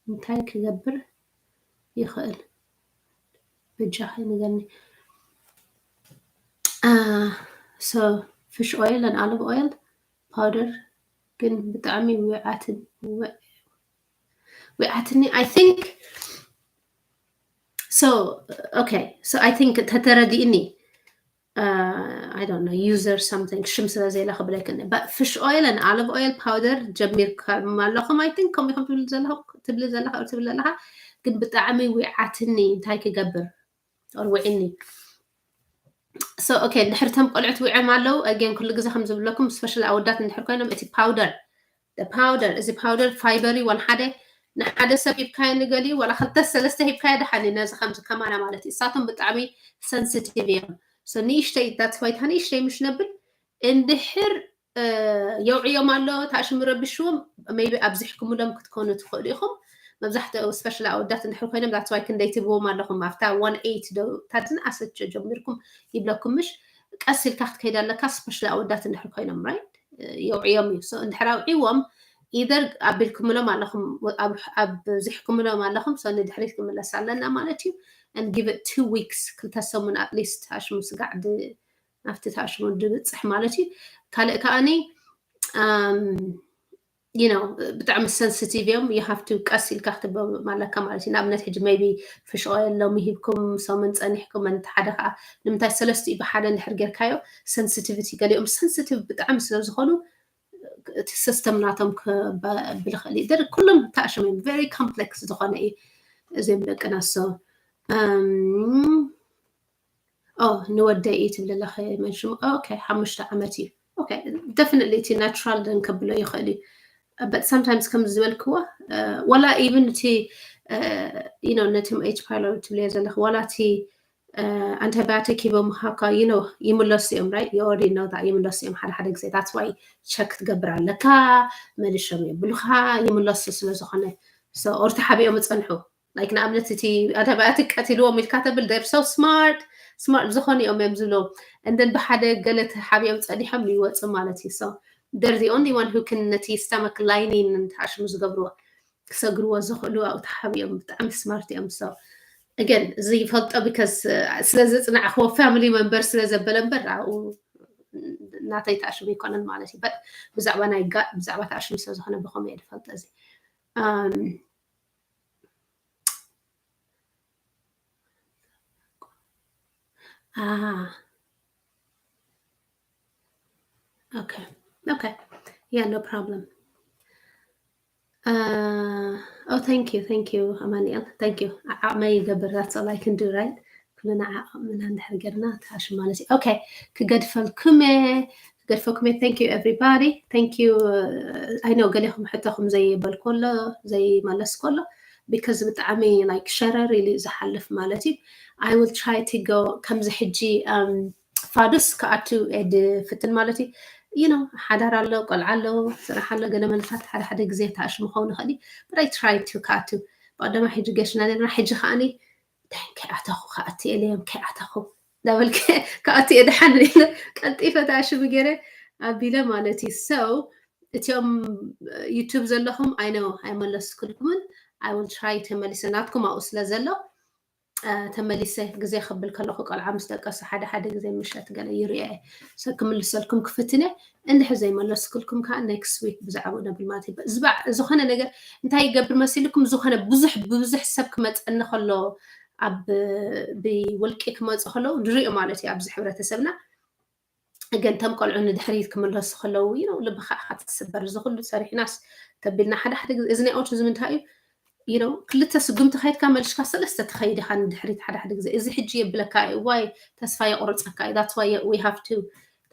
እንታይ ክገብር ይኽእል በጃኺ ንገርኒ። So fish oil and olive oil powder ግን ብጣዕሚ ውዓትኒ I think so okay so I think ተተረዲእኒ I don't know user something ሽም ስለ ዘይለ ክብለክኒ but fish oil and olive oil powder ጀሚርኩም ኣለኹም I think ከምኡ ኢኹም ትብሊ ዘለኹም ትብሊ ዘለኻ ትብሊ ዘለኻ ግን ብጣዕሚ ዊዓትኒ እንታይ ክገብር ርውዒኒ so okay እንድሕር እቶም ቆልዑት ውዕም ኣለዉ again ኩሉ ግዜ ከም ዝብለኩም special ኣወዳት እንድሕር ኮይኖም እቲ powder powder እዚ powder fiber እዩ one ሓደ ንሓደ ሰብ ሂብካዮ ንገሊኡ ዋላ ክልተ ሰለስተ ሂብካዮ ደሓን እዩ ነዚ ከምዚ ከማና ማለት እዩ እሳቶም ብጣዕሚ sensitive እዮም so ንእሽተይ that's why እታ ንእሽተይ ምሽ ነብል እንድሕር የውዕዮም ኣሎ ተኣሽሙ ረብሽዎም maybe ኣብዚሕኩምሎም ክትኮኑ ትኽእሉ ኢኹም መብዛሕትኡ special ኣወዳት እንድሕር ኮይኖም that's why ክንደይ ትብዎም ኣለኹም ኣብታ one eight ዶ እታ ዝንኣሰች ጀሚርኩም ይብለኩም ምሽ ቀስ ኢልካ ክትከይድ ኣለካ special ኣወዳት እንድሕር ኮይኖም right የውዕዮም እዩ so እንድሕር ኣውዒዎም either ኣቢልኩምሎም ኣለኹም ኣብዚሕኩምሎም ኣለኹም so ንድሕሪት ክምለስ ኣለና ማለት እዩ and give it two weeks ክልተ ሰሙን at least ኣሽሙ ስጋዕ ናብቲ ተኣሽሙ ድብፅሕ ማለት እዩ ካልእ ከዓኒ you know ብጣዕሚ sensitive እዮም። You have to ቀስ ኢልካ ክትበም ኣለካ ማለት እዩ። ንኣብነት ሕጂ maybe ፍሽቆ የሎም ሂብኩም ሰሙን ጸኒሕኩም፣ እንተ ሓደ ከዓ ንምንታይ ሰለስቲኡ ብሓደ እንድሕር ጌርካዮ sensitivity፣ ገሊኦም sensitive ብጣዕሚ ስለ ዝኾኑ እቲ system ናቶም ክብል ይኽእል እዩ። ኩሎም ተኣሽሞም very complex ዝኾነ እዩ እዚም ደቂ ኣንስትዮ። ንወደይ እዩ ትብል ኣለኸ መንሽሙ። Okay ሓሙሽተ ዓመት እዩ። Okay definitely እቲ natural ደን ከብሎ ይኽእል እዩ። But sometimes ከም ዝበልክዎ ዋላ even እቲ you know ነቲ H pylori ትብልዮ ዘለኽ ዋላ እቲ antibiotic ሂቦምኻ እኳ you know ይምለሱ እዮም፣ right? You already know that ይምለሱ እዮም ሓደ ሓደ ግዜ። That's why check ክትገብር ኣለካ። መሊሾም የብሉኻ፣ ይምለሱ ስለ ዝኾነ። So or ተሓቢኦም ይጸንሑ። Like ንኣብነት እቲ antibiotic ቀቲልዎም ኢልካ ተብል፣ they're so smart፣ smart ዝኾኑ እዮም እዮም ዝብሉ። And then ብሓደ ገለ ተሓቢኦም ጸኒሖም ይወጹ ማለት እዩ። So they're the only one who can ነቲ stomach lining ተኣሽሙ ዝገብርዎ ክሰግርዎ ዝኽእሉ ኣብኡ ተሓቢኦም። ብጣዕሚ smart እዮም። So again እዚ ይፈልጦ because ስለ ዘጽናዕክዎ family member ስለ ዘበለ እምበር ኣብኡ ናተይ ተኣሽሙ ኣይኮነን ማለት እዩ። But ብዛዕባ ናይ gut ብዛዕባ ተኣሽሙ ስለ ዝኾነ ብኸመይ እየ ዝፈልጦ እዚ። Ah. Okay. Okay. Yeah, no problem. Uh, oh, thank you. Thank you, Amaniel. Thank you. ዓቕመይ ይገብር። That's all I can do, right? ኩልና ዓቕምና እንድሕር ጌርና ተኣሽሙ ማለት እዩ። Okay. ክገድፈልኩም እየ። ክገድፈልኩም እየ። Thank you everybody. Thank you. I know ገሌኹም ሕቶኹም ዘይበልኩ ኣሎ፣ ዘይመለስኩ ኣሎ because ብጣዕሚ like ሸረር ኢሉ ዝሓልፍ ማለት እዩ። I will try to go ከምዚ ሕጂ ፋዱስ ክኣቱ እየ ዝፍትን ማለት እዩ። You know ሓዳር ኣሎ፣ ቆልዓ ኣሎ፣ ስራሕ ኣሎ፣ ገለ መለታት ሓደ ሓደ ግዜ ተኣሽሙ ክኸውን ይኽእል እዩ። But I try to ክኣቱ። ብቐደማ ሕጂ ገሽና ነርና፣ ሕጂ ከኣኒ እንታይ ከይኣተኹ ክኣቲ እየ ኢለ እየ ከይኣተኹ እንዳበልኩ ክኣቲ እየ ደሓን ኢለ ቀልጢፈ ተኣሽሙ ገይረ ኣቢለ ማለት እዩ። So እቲኦም YouTube ዘለኹም I know ኣይመለስኩልኩምን። I will try ተመሊሰ ናትኩም ኣብኡ ስለ ዘሎ ተመሊሰ ግዜ ክብል ከለኹ ቆልዓ ምስ ደቀሱ ሓደ ሓደ ግዜ ምሸት ገለ ይርእዮ እየ። So ክምልሰልኩም ክፍትን እየ። እንድሕር ዘይመለስኩልኩም ከዓ next week ብዛዕባኡ ነብል ማለት እዩ። ዝባ- ዝኾነ ነገር እንታይ ይገብር መሲልኩም፣ ዝኾነ ብዙሕ ብብዙሕ ሰብ ክመፀኒ ከሎ ኣብ ብውልቂ ክመፁ ከለዉ ንሪኦ ማለት እዩ ኣብዚ ሕብረተሰብና። ግን እቶም ቆልዑ ንድሕሪት ክምለሱ ከለዉ you know ልብኻ ኢኻ ትስበር። እዚ ኩሉ ሰሪሕናስ ተቢልና ሓደ ሓደ ግዜ እዚ ናይ autism እንታይ እዩ you know ክልተ ስጉምቲ ከይድካ መልሽካ ሰለስተ ትኸይድ ኢኻ ንድሕሪት ሓደ ሓደ ግዜ። እዚ ሕጂ የብለካ እዩ ዋይ ተስፋ የቑርፀካ እዩ። That's why we have to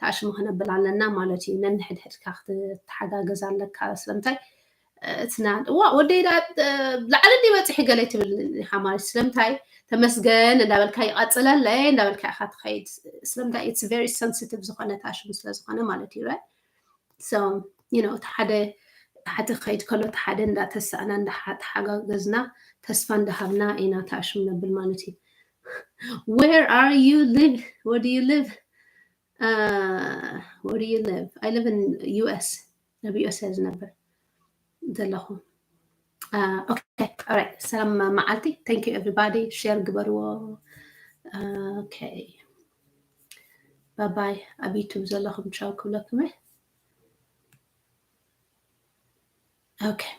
ተኣሽሙ ክነብል ኣለና ማለት እዩ። ነንሕድሕድካ ክትተሓጋገዝ ኣለካ። ስለምንታይ እቲ ና ዋ ወደይ ዳ ላዕሊ እንዲ በፂሒ ገለ ትብል ኢኻ ማለት ስለምንታይ ተመስገን እንዳበልካ ይቐፅለለይ እንዳበልካ ኢኻ ትኸይድ። ስለምንታይ it's very sensitive ዝኾነ ተኣሽሙ ስለ ዝኾነ ማለት እዩ። Right? So you know እቲ ሓደ ታሕቲ ክኸይድ ከሎ እቲ ሓደ እንዳተሳእና እንዳተሓጋገዝና ተስፋ እንዳሃብና ኢና ተኣሽሙ ነብል ማለት እዩ። Where are you live? Where do you live? Uh, where do you live? I live in U S. ኣብ U S እየ ዝነብር ዘለኹ። Uh, okay, all right. ሰላም መዓልቲ። Thank you everybody. Share ግበርዎ። Uh, okay. Bye bye. ኣብ YouTube ዘለኹም ቻው ክብለኩም እየ። Okay.